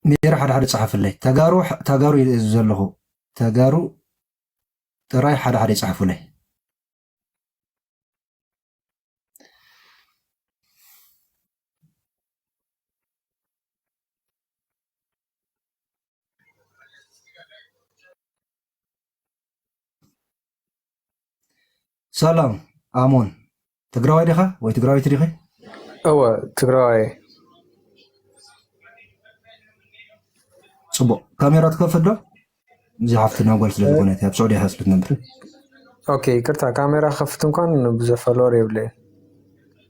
ሜራ ሓደ ሓደ ጸሓፍለይ። ተጋሩ፣ ተጋሩ እየ ዘለኹ። ተጋሩ ጥራይ ሓደ ሓደ ይጸሓፉለይ። ሰላም ኣሞን፣ ትግራዋይ ዲኻ ወይ ትግራወይቲ ዲኺ? እወ፣ ትግራዋይ። ጽቡቕ። ካሜራ ትከፍት ዶ? እዚ ሓፍትና ጓል ስለ ዝኾነት፣ ኣብ ስዑዲ እያ ስለ ትነብር። ኦኬ፣ ይቅርታ፣ ካሜራ ከፍት እንኳን ብዙሕ ፎሎወር የብለይን።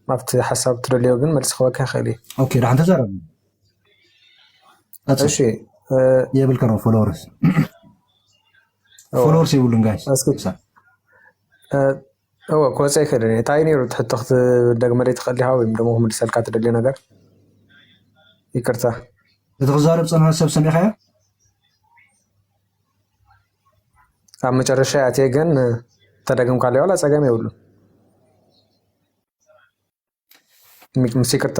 ኣብቲ ሓሳብ ትደልዮ ግን መልሲ ክበካ ይኽእል እዩ። ኦኬ፣ ደሓን ተዛረብ። ቀጽል። እሺ፣ እ፣ የብልካ ነው ፎሎወርስ። እወ። ፎሎወርስ የብሉን ጋይስ። እስኪ፣ እ፣ እወ፣ ክወጽእ ኣይክእልን እየ። እንታይ ነይሩ እቲ ሕቶ ክትደግመለይ ትኽእል ዲኻ? ወይም ደግሞ ክምልሰልካ ትደልዮ ነገር? ይቅርታ። እቲ ክዛረብ ጸንሐ ሰብ ሰሚዕኻዮ? ኣብ መጨረሻ እያ እትየ፣ ግን ተደግምካለይ ዋላ ጸገም የብሉን። ሚ-፣ ምስ ይቅርታ።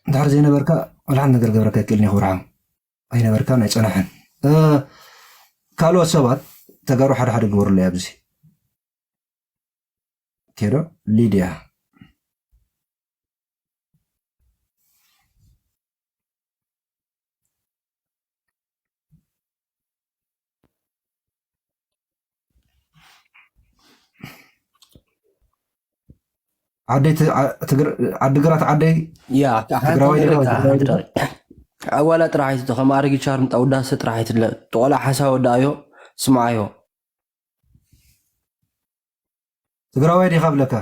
እንድሕር ዘይነበርካ፣ ወላ ሓንቲ ነገር ገብረካ ይክእልኒ ክብርዓም። ኣይነበርካን ኣይጸናሕን። እ፣ ካልኦት ሰባት ተጋሩ ሓደ ሓደ ግበሩለይ ኣብዚ። ቴዶ፣ ሊድያ። ዓደይ ት-፣ ዓ-፣ ትግር-፣ ዓዲግራት ዓደይ ያ፣ ሓንቲ ትግራዋይ ነገር ዲኻ? ኢልካ፣ ሓንቲ ደቂቕ። ኣዋላ ጥራሕ ኣይትቶ፣ ከም ኣረጊት ሻርምጣ ውዳሰ ጥራሕ ኣይትለ። እቲ ቆልዓ ሓሳብ ወዳኣዮ፣ ስምዓዮ። ትግራዋይ ዲኻ ብለካ?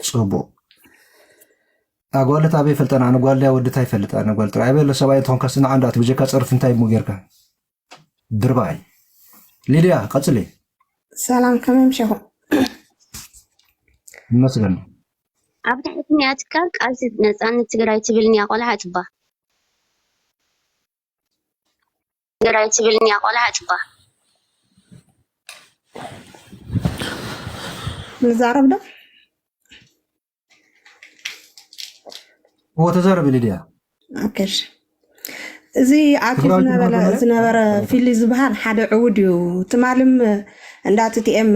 ጽቡቕ። ኣጓለት ኣበይ ፈልጠን? ኣነ ጓል ድያ ወዲ ታይ ፈልጥ? ኣነ ጓል ጥራይ። ኣበይ ኣሎ ሰብኣይ እንተኾንካ ስንዓ እንዳ እቲ ብጀካ ጸርፊ እንታይ እሞ ጌርካ? ድርባይ። ሊድያ፣ ቀጽሊ። ሰላም፣ ከመይ ምሸኹም? ይመስገን። ኣብ ታሕቲ እኒኣ ትካል ቃልሲ ነጻነት ትግራይ ትብል እኒኣ ቆልዓ ጽባ። ትግራይ ትብል እኒኣ ቆልዓ ጽባ። ንዛረብ ዶ? እዎ፣ ተዛረቢ ሊድያ። ኦኬ፣ እሺ። እዚ ኣትዩ ትግራይ ዝነበረ፣ ትግራይ ዝነበረ ፊሊ ዝበሃል ሓደ ዕውድ እዩ። ትማልም እንዳ ቲ ቲ ኤም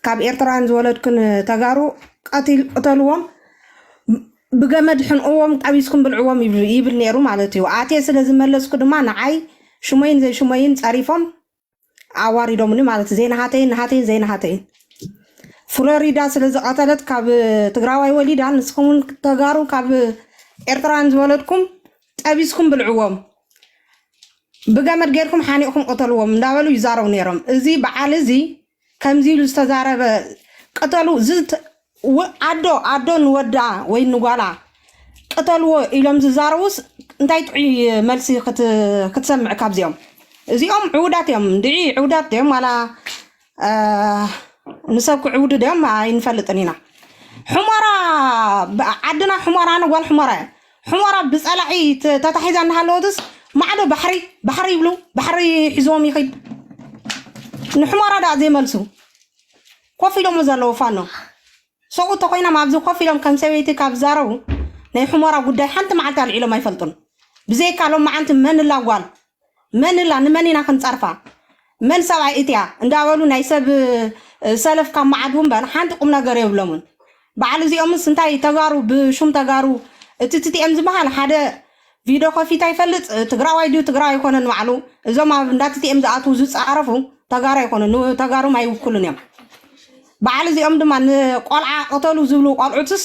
ካብ ኤርትራውያን ዝወለድክን ተጋሩ ቀቲል-፣ ቅተልዎም፣ ብገመድ ሕንቅዎም፣ ጠቢስኩም ብልዕዎም ይብል፣ ይብል ነይሩ ማለት እዩ። ኣትየ ስለ ዝመለስኩ ድማ ንዓይ ሽሞይን ዘይሽሞይን ጸሪፎም ኣዋሪዶምኒ ማለት እዩ። ዘይናሃተይን ናሃተይን ዘይናሃተይን። ፍሎሪዳ ስለ ዝቐተለት ካብ ትግራዋይ ወሊዳ፣ ንስኹም እውን ተጋሩ ካብ ኤርትራውያን ዝወለድኩም ጠቢስኩም ብልዕዎም፣ ብገመድ ጌርኩም ሓኒቕኩም ቅተልዎም እንዳበሉ ይዛረቡ ነይሮም። እዚ በዓል እዚ ከምዚ ኢሉ ዝተዛረበ፣ ቅተሉ፣ ዝት-፣ ው-፣ ኣዶ፣ ኣዶ ንወዳ ወይ ንጓላ ቅተልዎ ኢሎም ዝዛረቡስ እንታይ ጥዑይ መልሲ ክት-፣ ክትሰምዕ ካብዚኦም? እዚኦም ዕውዳት እዮም፣ እንድዒ ዕውዳት ድዮም ዋላ፣ እ፣ ንሰብ ክዕውዱ ድዮም ኣይንፈልጥን ኢና። ሑመራ፣ ብ-፣ ዓድና ሑመራ፣ ኣነ ጓል ሑመራ እየ። ሑመራ ብጸላኢ ተ-፣ ተታሒዛ እናሃለወትስ ማዕዶ ባሕሪ፣ ባሕሪ ይብሉ፣ ባሕሪ ሒዝዎም ይኸይድ። ንሑመራ ደኣ ዘይመልሱ ኮፍ ኢሎሞ ዘለዉ ፋኖ። ሰብኡ ተኾይኖም ኣብዚ ኮፍ ኢሎም ከም ሰበይቲ ካብ ዝዛረቡ ናይ ሑመራ ጉዳይ ሓንቲ መዓልቲ ኣልዒሎም ኣይፈልጡን። ብዘይካ ሎማዓንቲ መን እላ ጓል፣ መን እላ፣ ንመን ኢና ክንጸርፋ፣ መን ሰብኣይ እትያ እንዳበሉ ናይ ሰብ፣ እ፣ ሰለፍ ካብ መዓድቡ እምበር ሓንቲ ቁም ነገር የብሎምን። በዓል እዚኦምስ እንታይ ተጋሩ፣ ብሹም ተጋሩ፣ እቲ ቲ ቲ ኤም ዝበሃል ሓደ ቪድዮ ከፊታ ይፈልጥ፣ ትግራዋይ ድዩ ትግራዋይ ኣይኮነን ባዕሉ። እዞም ኣብ እንዳ ቲ ቲ ኤም ዝኣትዉ ዝጻረፉ ተጋሩ ኣይኮኑን፣ ንተጋሩም ኣይውክሉን እዮም። በዓል እዚኦም ድማ ንቆልዓ ቅተሉ ዝብሉ ቆልዑትስ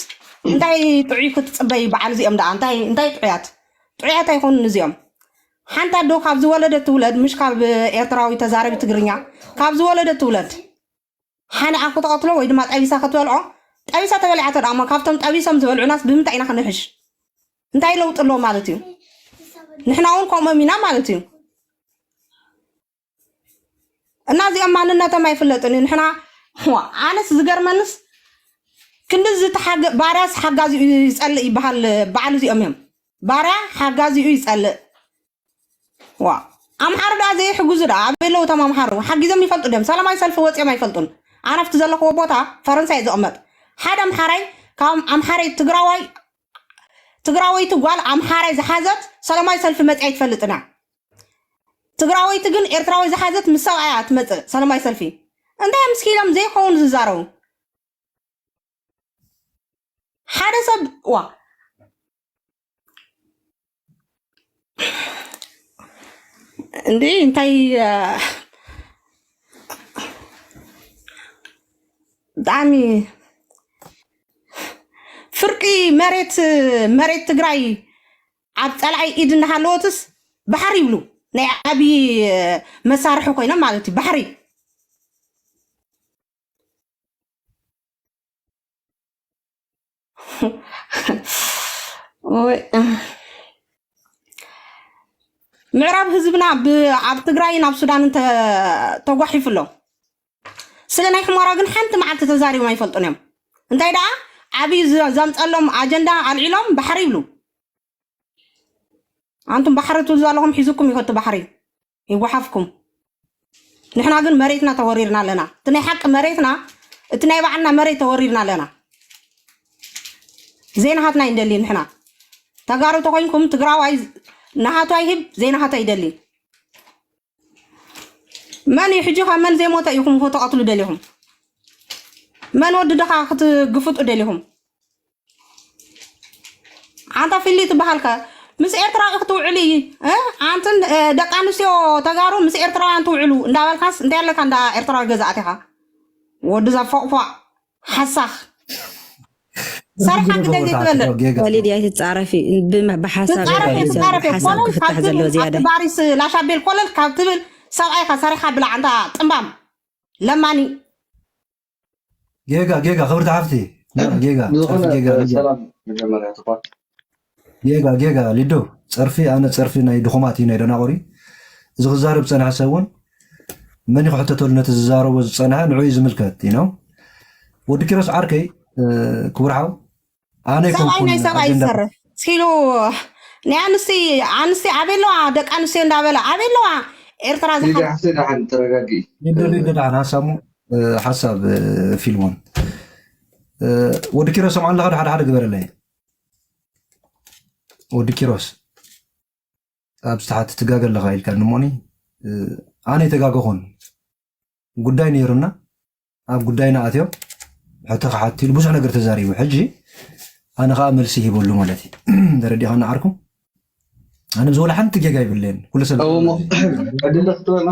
እንታይ ጥዑይ ክትጽበይ? በዓል እዚኦም ደኣ እንታይ፣ እንታይ ጥዑያት? ጥዑያት ኣይኮኑን እዚኦም። ሓንቲ ኣዶ ካብ ዝወለደት ትውለድ፣ ምሽ ካብ ኤርትራዊ ተዛረቢ ትግርኛ፣ ካብ ዝወለደት ትውለድ። ሓኒቓ ክትቐትሎ ወይ ድማ ጠቢሳ ክትበልዖ፣ ጠቢሳ ተበሊዓ ተደኣ እሞ ካብቶም ጠቢሶም ዝበልዑናስ ብምንታይ ኢና ክንሕሽ? እንታይ ለውጢ ኣለዎ ማለት እዩ? ንሕና እውን ከምኦም ኢና ማለት እዩ። እና እዚኦም ማንነቶም ኣይፍለጥን እዩ። ንሕና፣ ዋ፣ ኣነስ ዝገርመንስ ክንድዚ ተሓገ-፣ ባርያስ ሓጋዚኡ ይጸልእ ይበሃል፣ በዓል እዚኦም እዮም። ባርያ ሓጋዚኡ ይጸልእ። ዋ፣ ኣምሓሩ ደኣ ዘይሕግዙ ደኣ ኣበይ ኣለዉ እቶም ኣምሓሩ? ሓጊዞም ይፈልጡ ድዮም? ሰላማዊ ሰልፊ ወጺኦም ኣይፈልጡን። ኣነ ኣብቲ ዘለኽዎ ቦታ ፈረንሳ እየ ዝቕመጥ። ሓደ ኣምሓራይ ካብ ኣምሓራይ ትግራዋይ ትግራወይቲ ጓል ኣምሓራይ ዝሓዘት ሰላማዊ ሰልፊ መፅያ ኣይትፈልጥና። ትግራወይቲ ግን ኤርትራዊ ዝሓዘት ምስ ሰብኣያ ትመፅእ ሰላማዊ ሰልፊ። እንታይ ምስኪሎም ዘይኸውን ዝዛረቡ ሓደ ሰብ ዋ እንዲ እንታይ ብጣዕሚ ፍርቂ መሬት መሬት ትግራይ ኣብ ፀላኢ ኢድ እናሃለወትስ ባሕሪ ይብሉ ናይ ዓብዪ መሳርሒ ኮይኖም ማለት እዩ ባሕሪ ምዕራብ ህዝብና ኣብ ትግራይን ኣብ ሱዳንን ተጓሒፉ ኣሎ። ስለ ናይ ሕሞራ ግን ሓንቲ መዓልቲ ተዛሪቦም ኣይፈልጡን እዮም። እንታይ ደኣ ዓብዪ ዘምፀሎም ኣጀንዳ ኣልዒሎም ባሕሪ ይብሉ። ኣንቱም ባሕሪ ትብሉ ዘለኹም ሒዙኩም ይኸቱ ባሕሪ ይጓሓፍኩም። ንሕና ግን መሬትና ተወሪርና ኣለና። እቲ ናይ ሓቂ መሬትና እቲ ናይ ባዕልና መሬት ተወሪርና ኣለና። ዘይናሃትና ይንደሊ ንሕና ተጋሩ ተኮይንኩም ትግራዋይ ናሃቱ ኣይህብ ዘይናሃቱ ኣይደሊ። መን እዩ ሕጂ ካብ መን ዘይሞተ ኢኹም ክትቐትሉ ደሊኹም? መን ወዲ ድኻ ክትግፍጡ ደሊኹም? ኣንታ ፊሊ ትበሃልከ ምስ ኤርትራዊ ክትውዕሉ እዩ። ኣንትን ደቂ ኣንስትዮ ተጋሩ ምስ ኤርትራውያን ትውዕሉ እንዳበልካስ እንታይ ኣለካ እንዳ ኤርትራዊ ገዛእት ኢኻ? ወዲ ዘፎቕፏቕ ሓሳኽ ሰሪሓ ግደ ዘይትበልዕ ወሊድ እያ ትጻረፊ። ብሓሳብ ትጻረፊ ትጻረፊ ሓሳብ ኮለል ክፍታሕ ካብ ዘለዎ ትብል ዝያዳ ኣቲ ባሪስ ላሻቤል ኮለል ካብ ትብል ሰብኣይካ ሰሪሓ ብላ ኣንታ ጥምባም ለማኒ ጌጋ ጌጋ ክብርቲ ሓፍቲ ጌጋ ዝኾነ ጌጋ ሰላም መጀመርያ ትኳ ጌጋ ጌጋ ሊዶ ጸርፊ ኣነ ጸርፊ ናይ ድኹማት እዩ ናይ ደናቆሪ እዚ ክዛረብ ዝጸንሐ ሰብ እውን መን ይክሕተተሉ ነቲ ዝዛረቦ ዝጸንሐ ንዑ ዝምልከት እዩ ነው ወዲ ኪሮስ ዓርከይ ክቡር ሓው ኣነ ሰብኣይ ናይ ሰብኣይ ዝሰርሕ ሲሉ ናይ ኣንስቲ ኣንስቲ ኣበይ ኣለዋ ደቂ ኣንስትዮ እንዳበለ ኣበይ ኣለዋ ኤርትራ ዝሓ ደሓን ተረጋጊ ደሓን ሀሳቡ ሓሳብ ፊልሞን ወዲ ኪሮስ ሰምዓ ኣለኻ ሓደ ሓደ ግበረለይ ወዲ ኪሮስ ኣብ ዝተሓት ትጋገ ኣለኻ ኢልካ ንሞኒ ኣነ ይተጋገኹን ጉዳይ ነይሩና ኣብ ጉዳይና ኣትዮም ሕቶ ክሓትሉ ብዙሕ ነገር ተዛሪቡ ሕጂ ኣነ ከዓ መልሲ ሂበሉ ማለት እዩ ተረዲኻ ንዓርኩም ኣነ ዝወላ ሓንቲ ጌጋ ይብለን ኩሉ ሰብ ዕድለ ክትበልና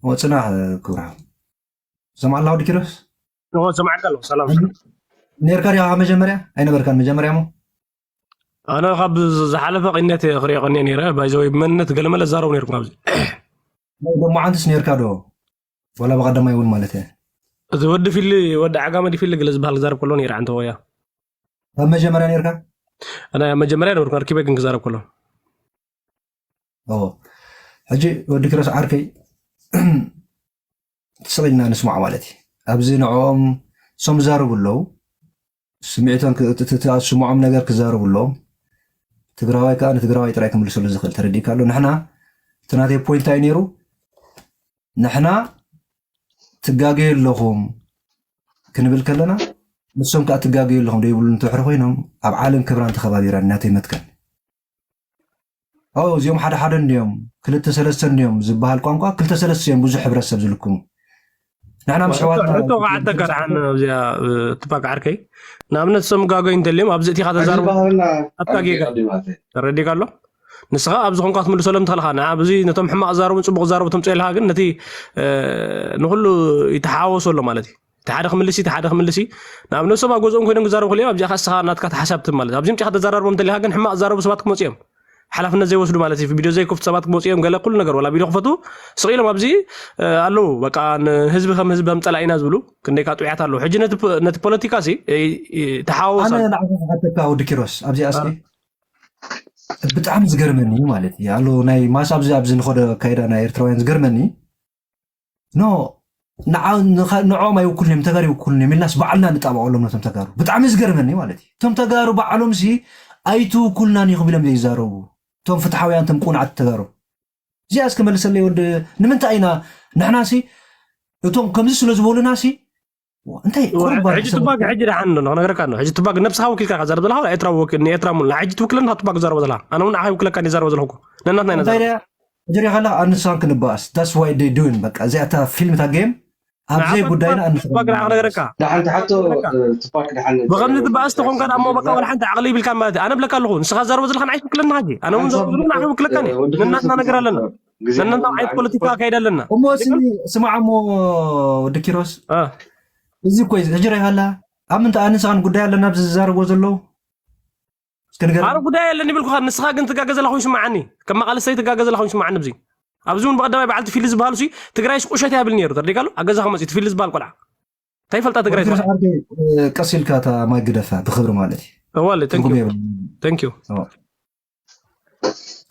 ወፅናሕ ክብርሃ ሰምዓ ኣለካ ወዲ ኪሮስ እዎ ሰማዕካ ኣለኹ። ሰላም ነርካ ዲኻ መጀመርያ ኣይነበርካን መጀመርያ ሞ ኣነ ካብ ዝሓለፈ ቅኔት ክሪኦ ቀኒየ ነይረ። ባይዘወይ ብመንነት ገለመለ ዛረቡ ነይርኩም ኣብዚ ሎማዓንትስ ነርካ ዶ ዋላ ብቀዳማይ እውን ማለት እየ እዚ ወዲ ፊሊ ወዲ ዓጋመ ዲ ፊሊ ገለ ዝበሃል ክዛረብ ከሎ ነይረ ዓንተ ወያ ካብ መጀመርያ ነርካ ኣነ መጀመርያ ነበርኩ ኣርኪበ ግን ክዛረብ ከሎ ሕጂ ወዲ ኪሮስ ዓርከይ ስቕ ኢልና ንስማዕ ማለት እዩ ኣብዚ ንዕኦም እሶም ዝዛረቡ ኣለዉ ስምዒቶም ስምዖም ነገር ክዛረቡ ኣለዎም ትግራዋይ ከዓ ንትግራዋይ ጥራይ ክምልሰሉ ዝኽእል ተረዲእካ ኣሎ ንሕና እቲ ናተይ ፖይንት እንታይ ነይሩ ንሕና ትጋገዩ ኣለኹም ክንብል ከለና ንሶም ከዓ ትጋገዩ ኣለኹም ደይብሉ እንትሕሪ ኮይኖም ኣብ ዓለም ክብራን ተኸባቢራን ናተይ መትከል ኣው እዚኦም ሓደ ሓደ እንዲዮም ክልተ ሰለስተ እንዲዮም ዝበሃል ቋንቋ ክልተ ሰለስተ እዮም ብዙሕ ሕብረተሰብ ዝልክሙ ንሕና ምስ ሕዋትና ሕቶ ከዓተካ ደሓን ኣብዚኣ ትባክ ዓርከይ ንኣብነት ሰም ጋጎይ እንተልዮም ኣብዚ እቲኻ ተዛርቡ ኣብታ ጌጋ ተረዲካ ኣሎ ንስኻ ኣብዚ ኮንካ ትምልሰሎም ትኽእልኻ ንዓ ብዙ ነቶም ሕማቕ ዛረቡ ፅቡቕ ዛረቡ ተምፅኦ ኣለካ ግን ነቲ ንኩሉ ይተሓዋወሱ ኣሎ ማለት እዩ እቲ ሓደ ክምልስ እቲ ሓደ ክምልስ ንኣብነት ሰብ ኣብ ገዝኦም ኮይኖም ክዛረቡ ክልዮም ኣብዚኣ እስኻ ናትካ ተሓሳብቲ ማለት ኣብዚ ምጭኻ ተዘራርቦም እንተሊካ ግን ሕማቕ ዝዛረቡ ሰባት ክመፁ እዮም ሓላፍነት ዘይወስዱ ማለት እዩ ቪድዮ ዘይከፍቱ ሰባት ክመፁ እዮም ገለ ኩሉ ነገር ወላ ቪድዮ ክፈቱ ስቕ ኢሎም ኣብዚ ኣለዉ በቃ ንህዝቢ ከም ህዝቢ ከም ፀላኢና ዝብሉ ክንደይካ ጥዑያት ኣለዉ ሕጂ ነቲ ፖለቲካ ሲ ተሓዋወሳ ንዓተካ ወዲ ኪሮስ ኣብዚኣ ስ ብጣዕሚ ዝገርመኒ ማለት እዩ ኣሎ ናይ ማስ ኣብዚ ኣብዚ ንኸዶ ኣካይዳ ናይ ኤርትራውያን ዝገርመኒ ኖ ንዖም ኣይውክሉን እዮም ተጋሩ ይውክሉን እዮም ኢልናስ ባዕልና ንጣበቀሎም ነቶም ተጋሩ ብጣዕሚ ዝገርመኒ ማለት እዩ እቶም ተጋሩ ባዕሎም ሲ ኣይትውክሉናን ኢኹም ኢሎም ዘይዛረቡ እቶም ፍትሓውያን እቶም ቁንዓት ተጋሩ እዚኣ እስከ መልሰለይ ወዲ ንምንታይ ኢና ንሕና ሲ እቶም ከምዚ ስለ ዝበሉና ሲ እንታይ ቁሩብ ባር ሕጂ ሰብ ቱባክ ሕጂ ደሓን ዶ ክነግረካ ዶ ሕጂ ቱባክ ነብስኻ ወኪልካ ኢኻ ዘረብ ዘለኻ ኤርትራ ወኪል ንኤርትራ ሙሉ ሕጂ ትውክለና ቱባክ ዘረበ ዘለኻ ኣነ እውን ንዓኻ ይውክለካ እየ ዘረበ ዘለኹ ነናትና ኢና እንታይ ዘረብ ደያ ሕጂ ሪኻ ኣለኻ ኣንሳን ክንበኣስ that's why they doing በቃ እዚኣታ ፊልም እታ ጌም ኣብ ዘይ ጉዳይና ኣንሳ ቱባክ ንዓኻ ክነግረካ ደሓን ትሓቶ ትፓክ ደሓን ብኸምዚ ትበኣስ ተኾንካ ደኣ እሞ በቃ ወላ ሓንቲ ዓቕሊ ይብልካ ማለት እዩ ኣነ ብለካ ኣለኹ ንስኻ ዘረበ ዘለኻ ንዓይ ትውክለና ሕጂ ኣነ እውን ዘረበ ዘለኹ ንዓኻ ይውክለካ እየ ነናትና ነገር ኣለና ነናትና ዓይነት ፖለቲካ ኣካይድ ኣለና እሞ ስሚ ስማዕ እሞ ወዲ ኪሮስ እ። እዚ እኮ እዩ ሕጂ ሪኻ ኣላ ኣብ ምንታይ ኣንሳን ጉዳይ ኣለና ኣብዚ ዝዛረብዎ ዘለዉ እስኪ ንገር ኣነ ጉዳይ የለን ይብልኩኻ ንስኻ ግን ትጋገ ዘለኹ ይስማዓኒ ከም መቓልሰይ ትጋገ ዘለኹ ይስማዓኒ ብዚ ኣብዚ እውን ብቐዳማይ በዓልቲ ፊሊ ዝበሃሉ ሲ ትግራይስ ቁሸት ያብል ነይሩ ተርዲካሉ ኣብ ገዛኻ መፅኡ ትፊሊ ዝበሃል ቆልዓ እንታይ ይፈልጣ ትግራይ ወዲ ኪሮስ ዓርከይ ቀስ ኢልካ እታ ማይ ግደፋ ብክብሪ ማለት እዩ እዋለ ትርጉም የብሉ thank you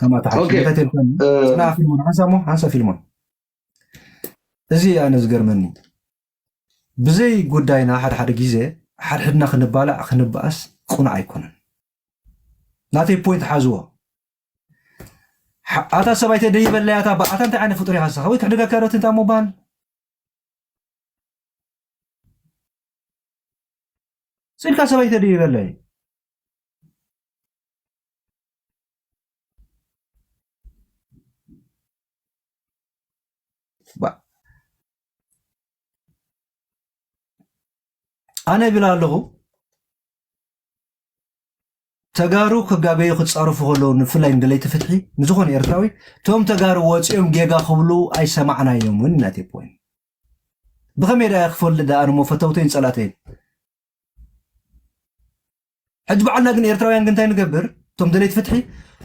ከማታ ሓቂ Okay. እንታይ ተልካ ጽና ፊልሞን ሓንሳ ሞ ሓንሳ ፊልሞን እዚ ኣነ ዝገርመኒ ብዘይ ጉዳይና ሓደ ሓደ ግዜ ሓድሕድና ክንባላዕ ክንበኣስ ቁኑዕ ኣይኮነን ናተይ ፖይንት ሓዝዎ ሓ- ኣታ ሰባይተ ደይበለያ እታ በኣታ እንታይ ዓይነት ፍጡር ኢኻ ንስኻ ወይ ክሕደገካ ዶ ትንታ ምባል ስኢልካ ሰበይቲ ድዩ በለይ? ባ- ኣነ ይብል ኣለኹ ተጋሩ ክጋገዩ ክፃረፉ ከለዉ ንፍላይ ንደለይቲ ፍትሒ ንዝኾነ ኤርትራዊ እቶም ተጋሩ ወፂኦም ጌጋ ክብሉ ኣይሰማዕናዮም እውን ናተይ ፖይንት ብኸመይ ደኣ ክፈልጥ ደኣ ኣነ እሞ ፈተውተይን ፀላእተይን ሕጂ በዓልና ግን ኤርትራውያን ግን እንታይ ንገብር እቶም ደለይቲ ፍትሒ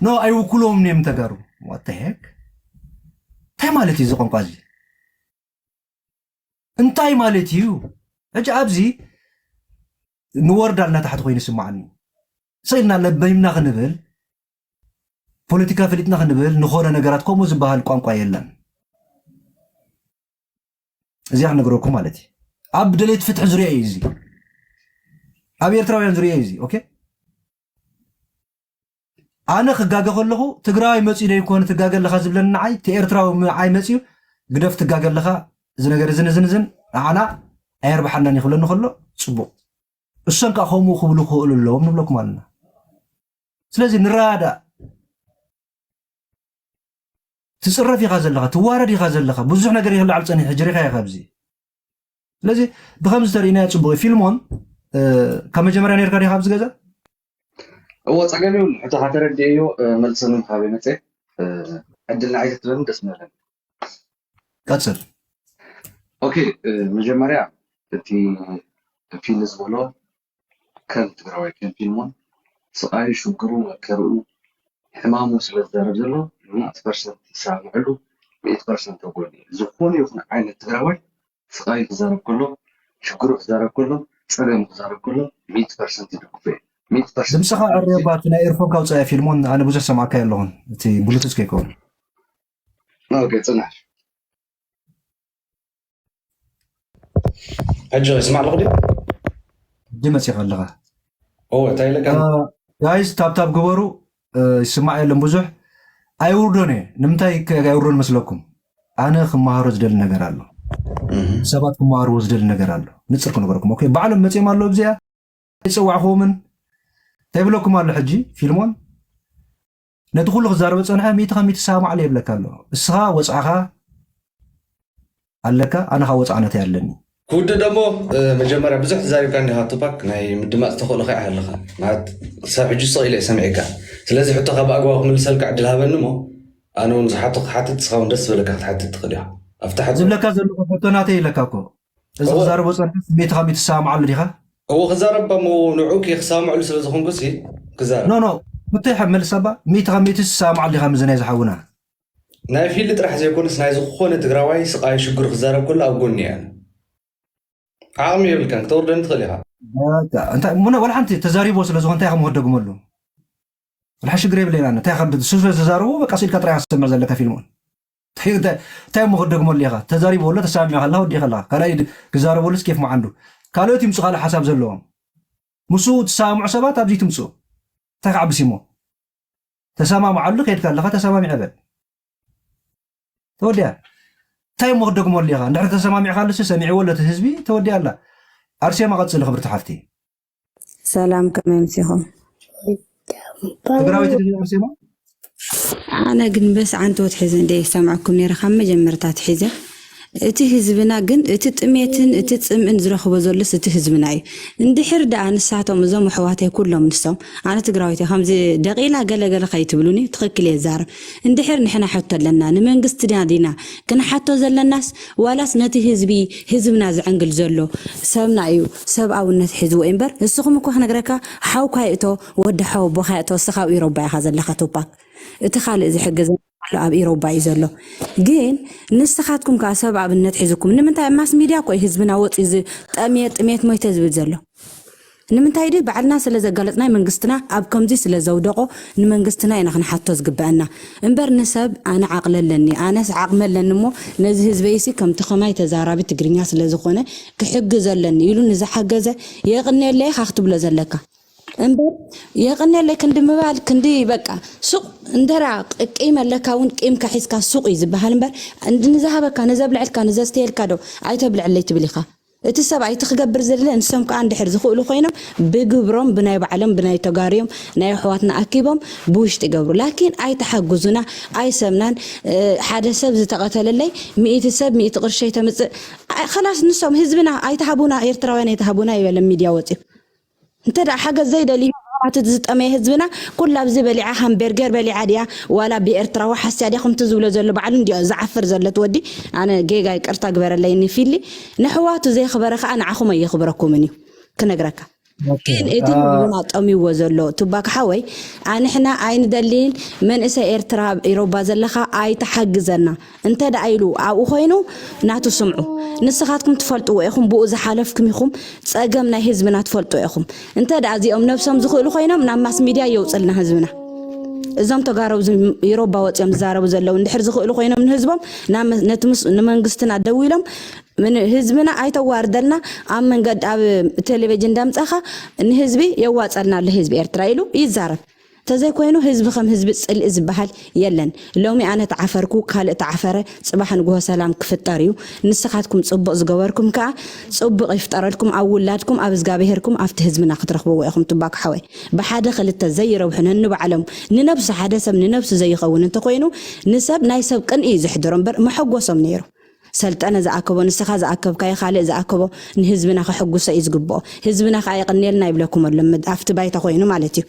ኖ ኣይውክልዎም እዮም ተጋሩ what the heck እንታይ ማለት እዩ እዚ ቋንቋ እዚ እንታይ ማለት እዩ ሕጂ ኣብዚ ንወርድ ኣለና ታሕቲ ኮይኑ ይስማዓኒ ስኢልና ለበይምና ክንብል ፖለቲካ ፈሊጥና ክንብል ንኾነ ነገራት ከምኡ ዝበሃል ቋንቋ የለን እዚኣ ክነግረኩም ማለት እዩ ኣብ ደሌት ፍትሒ ዙሪያ እዩ እዚ ኣብ ኤርትራውያን ዙሪያ እዩ እዚ ኦኬ ኣነ ክጋገ ከለኹ ትግራዋይ መፅኡ ዶ ይኮነ ትጋገ ኣለካ ዝብለኒ ንዓይ እቲ ኤርትራዊ ንዓይ መፅኡ ግደፍ ትጋገ ኣለካ እዚ ነገር እዝን እዝን እዝን ንዓና ኣየርብሓናን ይክብለኒ ከሎ ፅቡቅ እሶም ከዓ ከምኡ ክብሉ ክኽእሉ ኣለዎም ንብለኩም ኣለና ስለዚ ንረዳእ ትፅረፍ ኢኻ ዘለኻ ትዋረድ ኢኻ ዘለኻ ብዙሕ ነገር ይኽላዕል ፀኒሕ ሕጂ ሪኻ ኢኻ ኣብዚ ስለዚ ብከምዚ ተርእናዮ ፅቡቅ እዩ ፊልሞን ካብ መጀመርያ ነርካ ዲኻ ኣብዚ ገዛ እዎ ፀገም ይብሉ ሕቶኻ ተረዲእዮ መልሲ ንምሃብ መፀ ዕድል ንዓይ ክትበኒ ደስ ምበለኒ ቀፅል ኦኬ መጀመርያ እቲ ፊል ዝበሎ ከም ትግራዋይ ከም ፊልሞን ስቃዩ ሽግሩ መከርኡ ሕማሙ ስለ ዝዛረብ ዘሎ ሚእቲ ፐርሰንት ይሰማምዐሉ ሚእቲ ፐርሰንት ተጎኒ ዝኾነ ይኹን ዓይነት ትግራዋይ ስቃዩ ክዛረብ ከሎ ሽግሩ ክዛረብ ከሎ ፀገሙ ክዛረብ ከሎ ሚእቲ ፐርሰንት ይድግፎ እዩ ሚእቲ ፐርሰንት ድምፅኻ ኣረባ እቲ ናይ ኤርፎን ካውፃያ ፊልሞን ኣነ ብዙሕ ሰማዕካ ኣለኹን እቲ ብሉቱዝ ከይከውን ኦኬ ፅናሕ ሕጂ ይስማዕ ኣለኹ ድዩ ሕጂ መፂኻ ኣለኻ ኦ እንታይ ኢለካ ጋይስ ታብታብ ግበሩ ይስማዕ የለን ብዙሕ ኣይውርዶን እየ ንምንታይ ኣይውርዶን መስለኩም ኣነ ክመሃሮ ዝደሊ ነገር ኣሎ ሰባት ክመሃርዎ ዝደሊ ነገር ኣሎ ንፅር ክነገረኩም ኦኬ ባዕሎም መፅኦም ኣለዉ ኣብዚኣ ኣይፀዋዕኹምን እንታይ ብለኩም ኣሎ ሕጂ ፊልሞን ነቲ ኩሉ ክዛረበ ፀንሐ ሚእቲ ካብ ሚእቲ ሰማማዕሉ የብለካ ኣሎ እስኻ ወፅዓኻ ኣለካ ኣነ ካብ ወፅዓ ናተይ ኣለኒ ክውድእ ደሞ መጀመርያ ብዙሕ ተዛሪብካ እንዲኻ ቱፓክ ናይ ምድማፅ ተኽእሎ ከ ኣለኻ ማለት ክሳብ ሕጂ ስቕ ኢለ ሰሚዐካ ስለዚ ሕቶኻ ብኣግባቡ ክምልሰልካ ዕድል ሃበኒ እሞ ኣነ እውን ዝሓቶ ክሓትት ንስኻ እውን ደስ ዝበለካ ክትሓትት ትኽእል ኢኻ ኣብቲ ሓቶ ዝብለካ ዘለኹ ሕቶ ናተይ ኢለካ እኮ እዚ ክዛረቦ ፀንሐ ስሜትኻ ሚትሰማማዓሉ ዲኻ እዎ ክዛረብ እሞ ንዑ ክሳምዕሉ ስለ ዝኾንኩ ሲ ክዛረብ ኖ ኖ ምተይ መልስ ኣባ ሚእቲ ካብ ሚእቲ ትሰማማዓሉ ዲኻ ምዚ ናይ ዝሓውና ናይ ፊሊ ጥራሕ ዘይኮነስ ናይ ዝኾነ ትግራዋይ ስቃይ ሽግሩ ክዛረብ ከሎ ኣብ ጎኒ እየ ዓቕሚ የብልካን ክተውርደኒ ትኽእል ኢኻ እንታይ ሙነ ወላ ሓንቲ ተዛሪቦ ስለ ዝኾነ እንታይ ከም ወደግመሉ ወላ ሽግር የብለና እንታይ ካብ ስለ ተዛረቡ በቃ ስኢልካ ጥራይ ሰምዕ ዘለካ ፊልሙን እንታይ እሞ ክደግመሉ ኢኻ ተዛሪቦ ኣሎ ተሳሚዑ ከለካ ወዲእ ከለካ ካልኣይ ክዛረበሉስ ኬፍ መዓንዱ ካልኦት ይምፁ ካልእ ሓሳብ ዘለዎም ምስኡ ትሰማምዑ ሰባት ኣብዚ ትምፁ እንታይ ከዓ ብሲሞ ተሰማምዓሉ ከይድካ ኣለካ ተሰማሚዐ በል ተወዲያ እንታይ እሞ ክደግመሉ ኢኻ? እንድሕር ተሰማሚዕካሉሲ ሰሚዕዎ ኣሎ እቲ ህዝቢ፣ ተወዲኣ ኣላ። ኣርሴማ ቀጽሊ ክብርቲ ሓፍቲ። ሰላም፣ ከመይ ኣምሲኹም? ትግራዊት ዲኺ ኣርሴማ? ኣነ ግን በስ ዓንተወት ሒዘ እንደ ይሰምዐኩም ነይረ ካብ መጀመርታ ትሒዘ። እቲ ህዝብና ግን እቲ ጥሜትን እቲ ጽምእን ዝረኽቦ ዘሎስ እቲ ህዝብና እዩ። እንድሕር ደኣ ንሳቶም እዞም ኣሕዋተይ ኩሎም ንሶም፣ ኣነ ትግራዊት እየ፣ ከምዚ ደቂላ ገለገለ ከይትብሉኒ፣ ትኽክል እየ ዝዛረብ። እንድሕር ንሕና ሕቶ ኣለና፣ ንመንግስትና ዲና ክንሓቶ ዘለናስ ዋላስ ነቲ ህዝቢ፣ ህዝብና ዘዕንግል ዘሎ ሰብና እዩ፣ ሰብኣውነት ሒዝዎ እዩ እምበር። ንስኹም እኮ ክነግረካ፣ ሓውካ ይእቶ፣ ወዲ ሓው ኣቦኻ ይእቶ፣ እስኻ ኣብ ኢሮባ ኢኻ ዘለኻ ቱፓክ። እቲ ካልእ ዝሕግዝ ኣሎ ኣብ ኢሮባ እዩ ዘሎ። ግን ንስኻትኩም ከኣ ሰብ ኣብነት ሒዝኩም ንምንታይ ኣብ ማስ ሚድያ እኮ እዩ ህዝብና ወፂ እዚ ጠምየ ጥሜት ሞይተ ዝብል ዘሎ? ንምንታይ ድዩ ባዕልና ስለ ዘጋለፅናይ መንግስትና ኣብ ከምዚ ስለ ዘውደቆ ንመንግስትና ኢና ክንሓቶ ዝግበአና እምበር ንሰብ ኣነ ዓቕሊ ኣለኒ ኣነስ ዓቕሚ ኣለኒ እሞ ነዚ ህዝበይሲ ከምቲ ከማይ ተዛራቢ ትግርኛ ስለ ዝኾነ ክሕግዝ ኣለኒ ኢሉ ንዝሓገዘ የቕንየለይ ኢኻ ክትብሎ ዘለካ እምበር የቕንየለይ ክንዲ ምባል ክንዲ በቃ ሱቕ እንደራ ቂም ኣለካ እውን ቂምካ ሒዝካ ሱቕ እዩ ዝበሃል እምበር ንዝሃበካ ንዘብልዐልካ ንዘስተየልካ ዶ ኣይተብልዐለይ ትብል ኢኻ እቲ ሰብ ኣይትኽገብር ዘለ ንሶም ከዓ እንድሕር ዝኽእሉ ኮይኖም ብግብሮም ብናይ ባዕሎም ብናይ ተጋርዮም ናይ ኣሕዋትና ኣኪቦም ብውሽጢ ይገብሩ ላኪን ኣይተሓግዙና ኣይሰምናን ሓደ ሰብ ዝተቐተለለይ ሚእቲ ሰብ ሚእቲ ቅርሸይ ተምፅእ ከላስ ንሶም ህዝብና ኣይተሃቡና ኤርትራውያን ኣይተሃቡና ይበለ ሚድያ ወፅዩ እንተ ደኣ ሓገዝ ዘይደልዩ እቲ ዝጠመየ ህዝብና ኩላ ኣብዚ በሊዓ ሃምበርገር በሊዓ ድያ ዋላ ብኤርትራዊ ሓስያ ድያ ከምቲ ዝብሎ ዘሎ ባዕሉ እንዲዮ ዝዓፍር ዘሎ እቲ ወዲ ኣነ ጌጋ ይቅርታ ግበረለይ ንፊሊ ንሕዋቱ ዘየኽበረ ከዓ ንዓኹም ኣየኽብረኩምን እዩ ክነግረካ ግን እቲ ህዝብና ጠሚዎ ዘሎ ቱባክ ሓወይ ኣንሕና ኣይንደሊን መንእሰይ ኤርትራ ኢሮባ ዘለኻ ኣይተሓግዘና እንተ ደኣ ኢሉ ኣብኡ ኮይኑ ናቱ ስምዑ ንስኻትኩም ትፈልጥዎ ኢኹም ብኡ ዝሓለፍኩም ኢኹም ጸገም ናይ ህዝብና ትፈልጡ ኢኹም እንተ ደኣ እዚኦም ነብሶም ዝኽእሉ ኮይኖም ናብ ማስ ሚድያ የውፅልና ህዝብና እዞም ተጋረቡ ኢሮባ ወፂኦም ዝዛረቡ ዘለዉ እንድሕር ዝኽእሉ ኮይኖም ንህዝቦም ንመንግስትና ደዊሎም ህዝብና ኣይተዋርደልና ኣብ መንገዲ ኣብ ቴሌቪዥን እንዳምፃኻ ንህዝቢ የዋፀልና ኣሎ ህዝቢ ኤርትራ ኢሉ ይዛረብ ተዘይኮይኑ ህዝቢ ከም ህዝቢ ፅልኢ ዝበሃል የለን ሎሚ ኣነ ተዓፈርኩ ካልእ ተዓፈረ ፅባሕ ንግሆ ሰላም ክፍጠር እዩ ንስኻትኩም ፅቡቕ ዝገበርኩም ከዓ ፅቡቕ ይፍጠረልኩም ኣብ ውላድኩም ኣብ እዝጋብሄርኩም ኣብቲ ህዝብና ክትረኽብዎ ኢኹም ትባክ ሓወይ ብሓደ ክልተ ዘይረብሑ ነንባዕሎም ንነብሱ ሓደ ሰብ ንነብሱ ዘይኸውን እንተኮይኑ ንሰብ ናይ ሰብ ቅንኢ እዩ ዘሕድሮ እምበር መሐጎሶም ነይሩ ሰልጠነ ዝኣከቦ ንስኻ ዝኣከብካዮ ካልእ ዝኣከቦ ንህዝብና ከሐጉሶ እዩ ዝግብኦ ህዝብና ከዓ የቕንየልና ይብለኩም ኣሎ ኣብቲ ባይታ ኮይኑ ማለት እዩ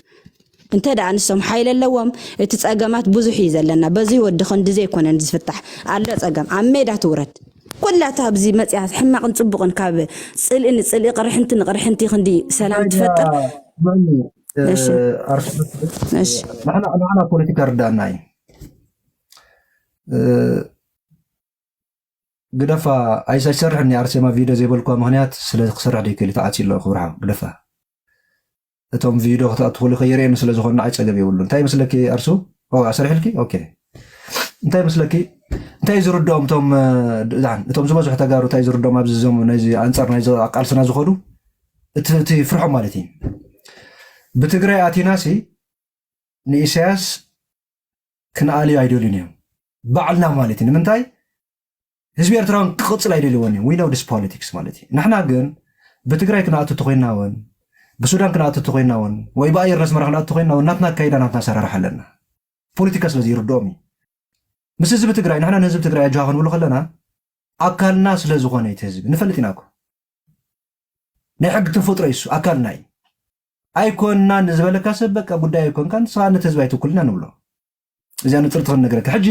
እንተ ደኣ ንሶም ሓይሊ ኣለዎም እቲ ጸገማት ብዙሕ እዩ ዘለና በዚ ወዲ ክንዲ ዘይኮነን ዝፍታሕ ኣሎ ጸገም ኣብ ሜዳ ትውረድ ኩላታ ኣብዚ መፅያ ሕማቕን ፅቡቕን ካብ ፅልኢ ንፅልኢ ቅርሕንቲ ንቅርሕንቲ ክንዲ ሰላም ትፈጥር ንሕና ፖለቲካ ርዳእና እዩ ግደፋ ኣይሰርሕን ኣርሴማ ቪድዮ ዘይበልኳ ምክንያት ስለ ክሰርሕ ደይክእል ተዓፂ ኣሎ ክብርሃ ግደፋ እቶም ቪድዮ ክትኣትኹሉ ከየርእየኒ ስለ ዝኾነ ንዓይ ፀገም የብሉ እንታይ መስለኪ ኣርሱ ኣሰርሕልኪ ኦኬ እንታይ መስለኪ እንታይ ዝርድኦም እቶም እቶም ዝበዝሑ ተጋሩ እንታይ ዝርድኦም ኣብዚ ዞም ነዚ ኣንፃር ናይ ቃልስና ዝኸዱ እቲ ፍርሖም ማለት እዩ ብትግራይ ኣቲናሲ ንኢሳያስ ክንኣልዩ ኣይደልዩን እዮም ባዕልና ማለት እዩ ንምንታይ ህዝቢ ኤርትራውን ክቕፅል ኣይደልይዎን እዮም we know this politics ማለት እዩ ንሕና ግን ብትግራይ ክንኣቱ ተኮይና እውን ብሱዳን ክንኣቱ ተኮይና እውን ወይ ብኣየር ነስመራ ክንኣቱ ተኮይና እውን ናትና ኣካይዳ ናትና ኣሰራርሓ ኣለና ፖለቲካ ስለዚ ይርድኦም እዩ ምስ ህዝቢ ትግራይ ንሕና ንህዝቢ ትግራይ ኣጆኻ ክንብሉ ከለና ኣካልና ስለ ዝኾነ እቲ ህዝቢ ንፈልጥ ኢና እኮ ናይ ሕጊ ተፈጥሮ እዩ ኣካልና እዩ ኣይኮንና ንዝበለካ ሰብ በቃ ጉዳይ ኣይኮንካ ንስኻ ነቲ ህዝቢ ኣይትውክልና ንብሎ እዚኣ ንፅርቲ ክንነግረካ ሕጂ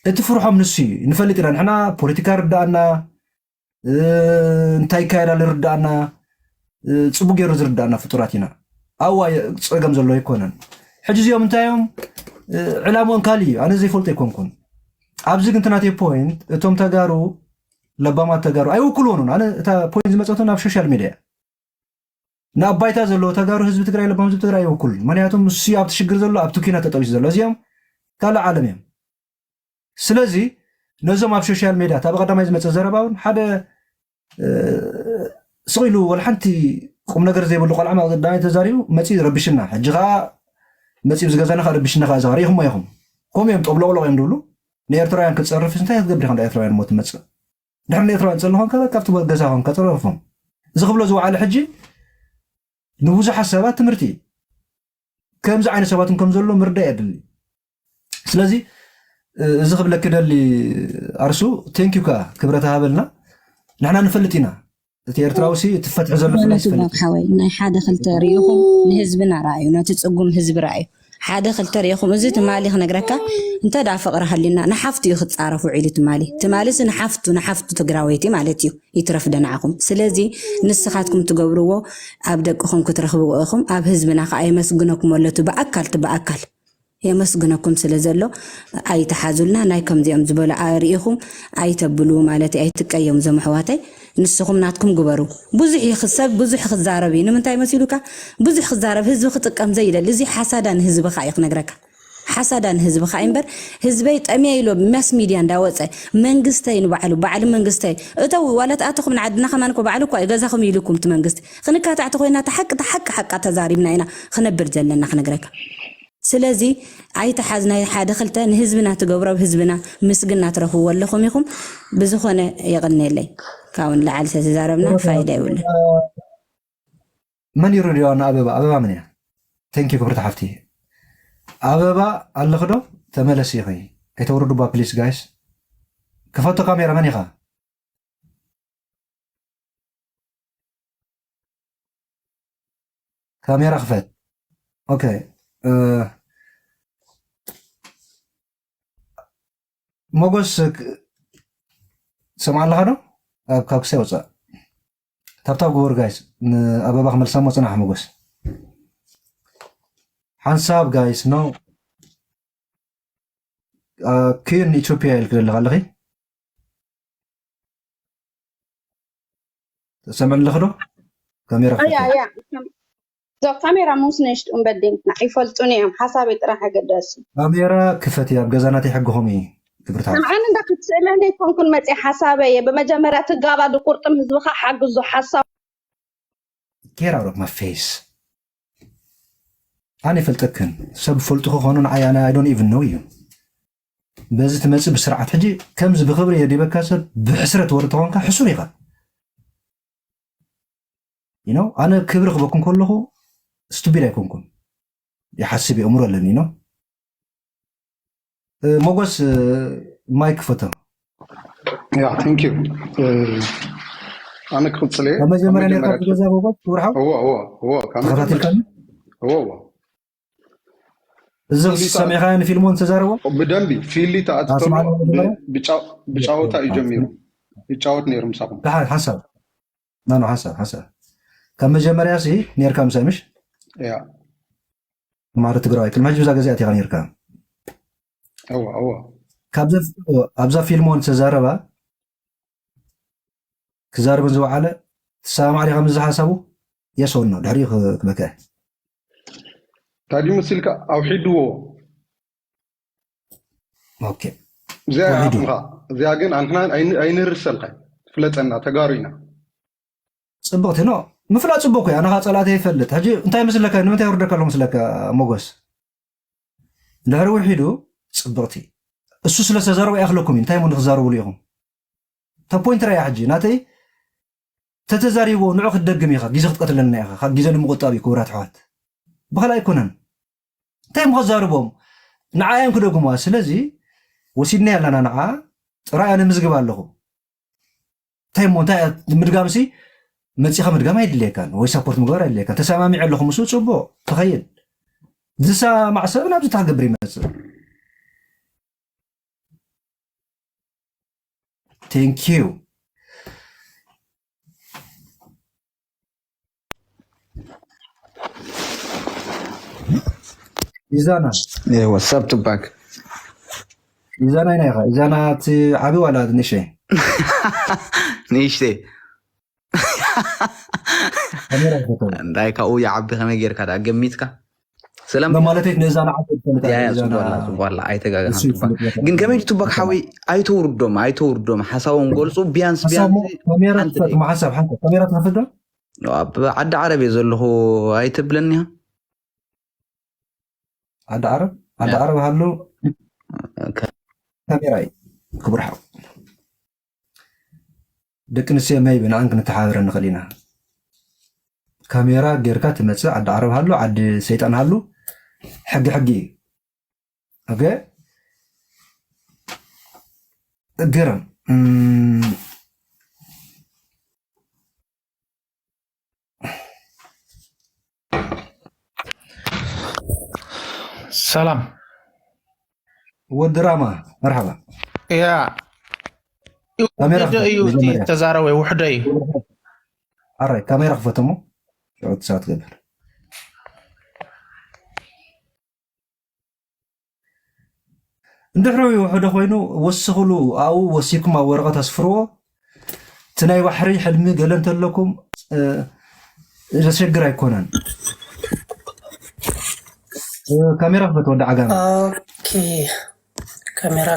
እቲ ፍርሖም ንሱ እዩ ንፈልጥ ኢና ንሕና ፖለቲካ ርዳእና እንታይ ይካየድ ኣሎ ርዳእና ፅቡቅ ገይሩ ዝርዳእና ፍጡራት ኢና ኣዋ ፀገም ዘሎ ኣይኮነን ሕጂ እዚኦም እንታይ እዮም ዕላምኦም ካል እዩ ኣነ ዘይፈልጦ ኣይኮንኩን ኣብዚ ግን ትናተይ ፖይንት እቶም ተጋሩ ለባማት ተጋሩ ኣይውክልዎን ኣነ እታ ፖይንት ዝመፀትን ኣብ ሶሻል ሚድያ ናብ ባይታ ዘለዎ ተጋሩ ህዝቢ ትግራይ ለባም ህዝቢ ትግራይ ኣይውክሉን ምክንያቱም እሱ ኣብቲ ሽግር ዘሎ ኣብቲ ኩናት ተጠቢሱ ዘሎ እዚኦም ካልእ ዓለም እዮም ስለዚ ነዞም ኣብ ሶሻል ሜድያ እታ ብቀዳማይ ዝመፀ ዘረባ እውን ሓደ ስቕ ኢሉ ወላ ሓንቲ ቁም ነገር ዘይብሉ ቆልዓ መቕዳማይ ተዛሪቡ መፂኡ ረብሽና ሕጂ ከዓ መፂኡ ዝገዛና ከዓ ረብሽና ከዓ ዝኸ ርኢኹሞ ኢኹም ከምኡ እዮም ጠብሎቕሎቕ እዮም ዝብሉ ንኤርትራውያን ክትጸርፍስ እንታይ ክትገብር ኢኻ? ንኤርትራውያን ሞ ትመጽእ? ድሕሪ ንኤርትራውያን ጸልኾም ከበ ካብቲ ገዛ ኾም ከጸረፎም። እዚ ክብሎ ዝወዓለ ሕጂ ንብዙሓት ሰባት ትምህርቲ እዩ። ከምዚ ዓይነት ሰባትን ከም ዘሎ ምርዳእ የድሊ። ስለዚ እዚ ክብለክ ደሊ ኣርሱ፣ ቴንኪዩ ከኣ ክብረት ሃበልና። ንሕና ንፈልጥ ኢና፣ እቲ ኤርትራዊ ሲ እቲ ፈትሒ ዘሎ ፍላይ ማለት ይፈልጥ እዩ። ሓወይ፣ ናይ ሓደ ክልተ ርኢኹም ንህዝብና ረኣዩ፣ ነቲ ጽጉም ህዝቢ ረኣዩ። ሓደ ክልተ ርኢኹም፣ እዚ ትማሊ ክነግረካ፣ እንተ ደኣ ፍቕሪ ሃልዩና፣ ንሓፍቱ እዩ ክጻረፍ ውዒሉ ትማሊ። ትማሊ ሲ ንሓፍቱ፣ ንሓፍቱ ትግራወይቲ ማለት እዩ፣ ይትረፍ ደናዕኹም። ስለዚ ንስኻትኩም ትገብርዎ ኣብ ደቅኹም ክትረኽብዎ ኢኹም፣ ኣብ ህዝብና ከኣ የመስግነኩም ኣሎ፣ እቲ ብኣካል፣ እቲ ብኣካል። የመስግነኩም ስለ ዘሎ ኣይትሓዙልና። ናይ ከምዚኦም ዝበሉ ኣርኢኹም ኣይተብሉ ማለት ኣይትቀየሙ፣ ዞም ኣሕዋተይ። ንስኹም ናትኩም ግበሩ። ብዙሕ እዩ፣ ሰብ ብዙሕ ክዛረብ እዩ። ንምንታይ መሲሉካ? ብዙሕ ክዛረብ፣ ህዝቢ ክጥቀም ዘይደሊ። እዚ ሓሳዳ ንህዝብኻ እዩ ክነግረካ። ሓሳዳ ንህዝብኻ እዩ እምበር፣ ህዝበይ ጠምየ ኢሎ ማስ ሚድያ እንዳወፀ፣ መንግስተይ ንባዕሉ፣ ባዕሊ መንግስተይ፣ እተው ዋላ ተኣተኹም ንዓድና ከማን እኮ ባዕሉ እኮ እዩ ገዛኹም ኢሉኩም እቲ መንግስቲ። ክንካታዕ ተኾይና፣ ተሓቂ፣ ተሓቂ ሓቃ ተዛሪብና ኢና ክነብር ዘለና ክነግረካ። ስለዚ ኣይትሓዝ፣ ናይ ሓደ ክልተ ንህዝብና ትገብሮ፣ ኣብ ህዝብና ምስግና ትረኽብዎ ኣለኹም ኢኹም። ብዝኾነ የቐንየለይ። ካብኡ ንላዕሊ ተተዛረብና ፋይዳ የብሉን። መን እዩ ሬድዮ ንኣበባ? ኣበባ መን እያ? ቴንኪዩ ክብርቲ ሓፍቲ። ኣበባ ኣለኺ ዶ? ተመለሲ ኢኺ። ኣይተውርድባ ፕሊስ ጋይስ። ክፈቶ ካሜራ መን ኢኻ? ካሜራ ክፈት። ኦኬ። እ፣ ሞጎስ ክ-፣ ትሰምዓ ኣለኻ ዶ? ኣብ ካብ ክሳይ ወጻእ። ታብታብ ግበሩ ጋይስ። ንኣበባ ክመልሳ እሞ ጽናሕ ሞጎስ። ሓንሳብ ጋይስ፣ ኖ። እ፣ ኪን ኢትዮጵያ ኢልክ ዘለኻ ኣለኺ? ትሰምዕኒ ኣለኺ ዶ? ካሜራ ኣያ፣ ክፈት። ኣያ። እዞ ካሜራ ምስ ንእሽትኡ በዲንትና ኣይፈልጡን እዮም። ሓሳበይ ጥራሕ ኣገዳሲ። ካሜራ ክፈት እያ፣ ኣብ ገዛ ናተይ ሕግኹም እዩ። ክብርታት። ስምዓኒ እንዳ ክትስእለኒ ኣይኮንኩን መፅየ ሓሳበይ እየ። ብመጀመርያ ትጋባ ድቁርጥም ህዝብኻ ሓግዞ ሓሳብ። Get out of my face። ኣነ ይፈልጠክን። ሰብ ፈልጡ ክኾኑ ንዓይ ኣነ I don't even know you። በዚ ትመጽእ ብስርዓት ሕጂ ከምዚ ብክብሪ የዲበካ ሰብ ብሕስረት ወሪ ተኾንካ ሕሱር ኢኻ። You know፣ ኣነ ክብሪ ክበኩም ከለኹ ስቱፒድ ኣይኮንኩን። ይሓስብ የእምሮ ኣለኒ፣ you know። እ፣ ሞጎስ፣ እ፣ ማይክ ክፈቶ። ያ፣ ቴንክ ዩ። እ፣ ኣነ ክቕጽል እየ። ካብ መጀመርያ ካብ ኔርካ መጀመርያ ትገዛ ሞጎስ ክብርሓው? እዎ፣ እዎ፣ እዎ፣ ካብ ተኸታቲልካኒ? መጀመርያ። እዎ፣ እዎ። እዚ ፊልሊ ሰሚዕካዮ ንፊልሞን ዝተዛረቦ? ብደንቢ ፊልሊ ተኣትቶ ኣስማዕ፣ ብ-፣ ብጫ-፣ ብጫወታ እዩ ጀሚሩ። ይጫወት ነይሩ ምሳኹም። ደሓን ሓሳብ። ኖ፣ ኖ፣ ሓሳብ፣ ሓሳብ። ካብ መጀመርያ ሲ ኔርካ ምሳይ ምሽ? ያ። ተማሪ ትግራዋይ፣ ቅድሚ ሕጂ ብዛ ገዚኣት ኢኻ ኔርካ። እዋ፣ እዋ። ካብዛ፣ ኣብዛ ፊልሞን ዝተዛረባ፣ ክዛረብን ዝወዓለ፣ ትሰማማዕ ዲኻ ምስዚ ሓሳቡ? የስ ኦር ኖ፣ ድሕሪኡ ክ-፣ ክበክዐ። እንታይ ድዩ መሲልካ? ኣውሒድዎ። ኦኬ። እዚኣ ኣውሒዱ። ዓቕምኻ። እዚኣ ግን ኣንሕና ኣይን-፣ ኣይንርሰልካ። ፍለጠና፣ ተጋሩ ኢና። ጽብቕቲ፣ ኖ፣ ምፍላጥ ጽቡቕ እኮ እዩ። ኣነ ኸኣ ጸላእተይ ይፈልጥ። ሕጂ እንታይ መስለካ? ንምንታይ የውርደካ ኣለኹ መስለካ ሞጎስ? ድሕሪ ውሒዱ ጽብቕቲ። እሱ ስለ ዝተዛረበ ኣይኣኽለኩም እዩ። እንታይ እሞ ንኽዛረብሉ ኢኹም? እታ ፖይንት ራእያ ሕጂ ናተይ ተተዛሪብዎ ንዑ ክትደግም ኢኻ፣ ግዜ ክትቀትለልና ኢኻ። ካብ ግዜ ንምቑጣብ እዩ ክቡራት ኣሕዋት። ብኻልእ ኣይኮነን። እንታይ እሞ ከዛርቦም? ንዓ እዮም ክደግሙዋ። ስለዚ ወሲድናያ ኣለና ንዓ፣ ጥራይ ኣነ ምዝግብ ኣለኹ። እንታይ እሞ እንታይ ምድጋም ሲ መጺኻ ምድጋም ኣይድልየካን ወይ ሳፖርት ምግባር ኣይድልየካን። ተሰማሚዐ ኣለኹ ምስኡ ጽቡቕ ትኸይድ። ዝሰማማዕ ሰብ ናብዚ ትኽገብር ይመጽእ። Thank you። ኢዛና። Hey, what's up, Tupac? ኢዛና ኢናይኻ? ኢዛና እቲ ዓቢ ዋላ ንእሽተይ? ንእሽተይ። ካሜራ ይፈተው። እንታይ ካብኡ ይዓቢ ከመይ ጌርካ ደኣ ገሚትካ? ስለም ማለተይ ንእዛና ዓቢ ትፈልጣ ያ፣ ያ፣ ኢዛና ጽቡቅ ኣላ፣ ጽቡቅ ኣላ፣ ኣይተጋገና፣ እሱ ጽቡቅ። ይፈልጥ ነበር። ግን ከመይ ትባክ ሓወይ፣ ኣይተውርዶም፣ ኣይተውርዶም፣ ሓሳቦም ገልጹ፣ ቢያንስ፣ ሓሳብ ቢያንስ ሞ-፣ ካሜራ ሓንቲ ትፈት፣ ደቂቃ። ሞ ሓሳብ፣ ሓንቲ ካሜራ ትኸፍት ዶ? ኣብ ዓዲ ዓረብ እየ ዘለኹ፣ ኣይተብለኒ ኢኻ? ዓዲ ዓረብ? ዓዲ ያ። ዓረብ ሃሉ። ኦኬ። ራይ ክቡር ሓው፣ ደቂ ኣንስትዮ መይቢ ንዓን ክንተሓባበረ ንኽእል ኢና። ካሜራ ጌርካ ትመጽእ፣ ዓዲ ዓረብ ሃሉ፣ ዓዲ ሰይጣን ሃሉ፣ ሕጊ ሕጊ እዩ። ኦኬ፣ ግርም። እም፣ ሰላም። ወዲ ራማ፣ መርሓባ። ያ ካሜራ ውሕደ እዩ እቲ መጀመርያ ተዛረበ፣ ውሕደ እዩ። ኣራይ ካሜራ ክፈተሞ ሽዑ ትሳት ገበር። እንድሕሪ ውሕደ ኮይኑ ወስኽሉ ኣብኡ ወሲኩም ኣብ ወረቐት ኣስፍርዎ። እቲ ናይ ባሕሪ ሕልሚ ገለ እንተለኩም፣ እ፣ ዘሸግር ኣይኮነን። እ፣ ካሜራ ክፈት ወዲ ዓጋመ። ኦኬ፣ ካሜራ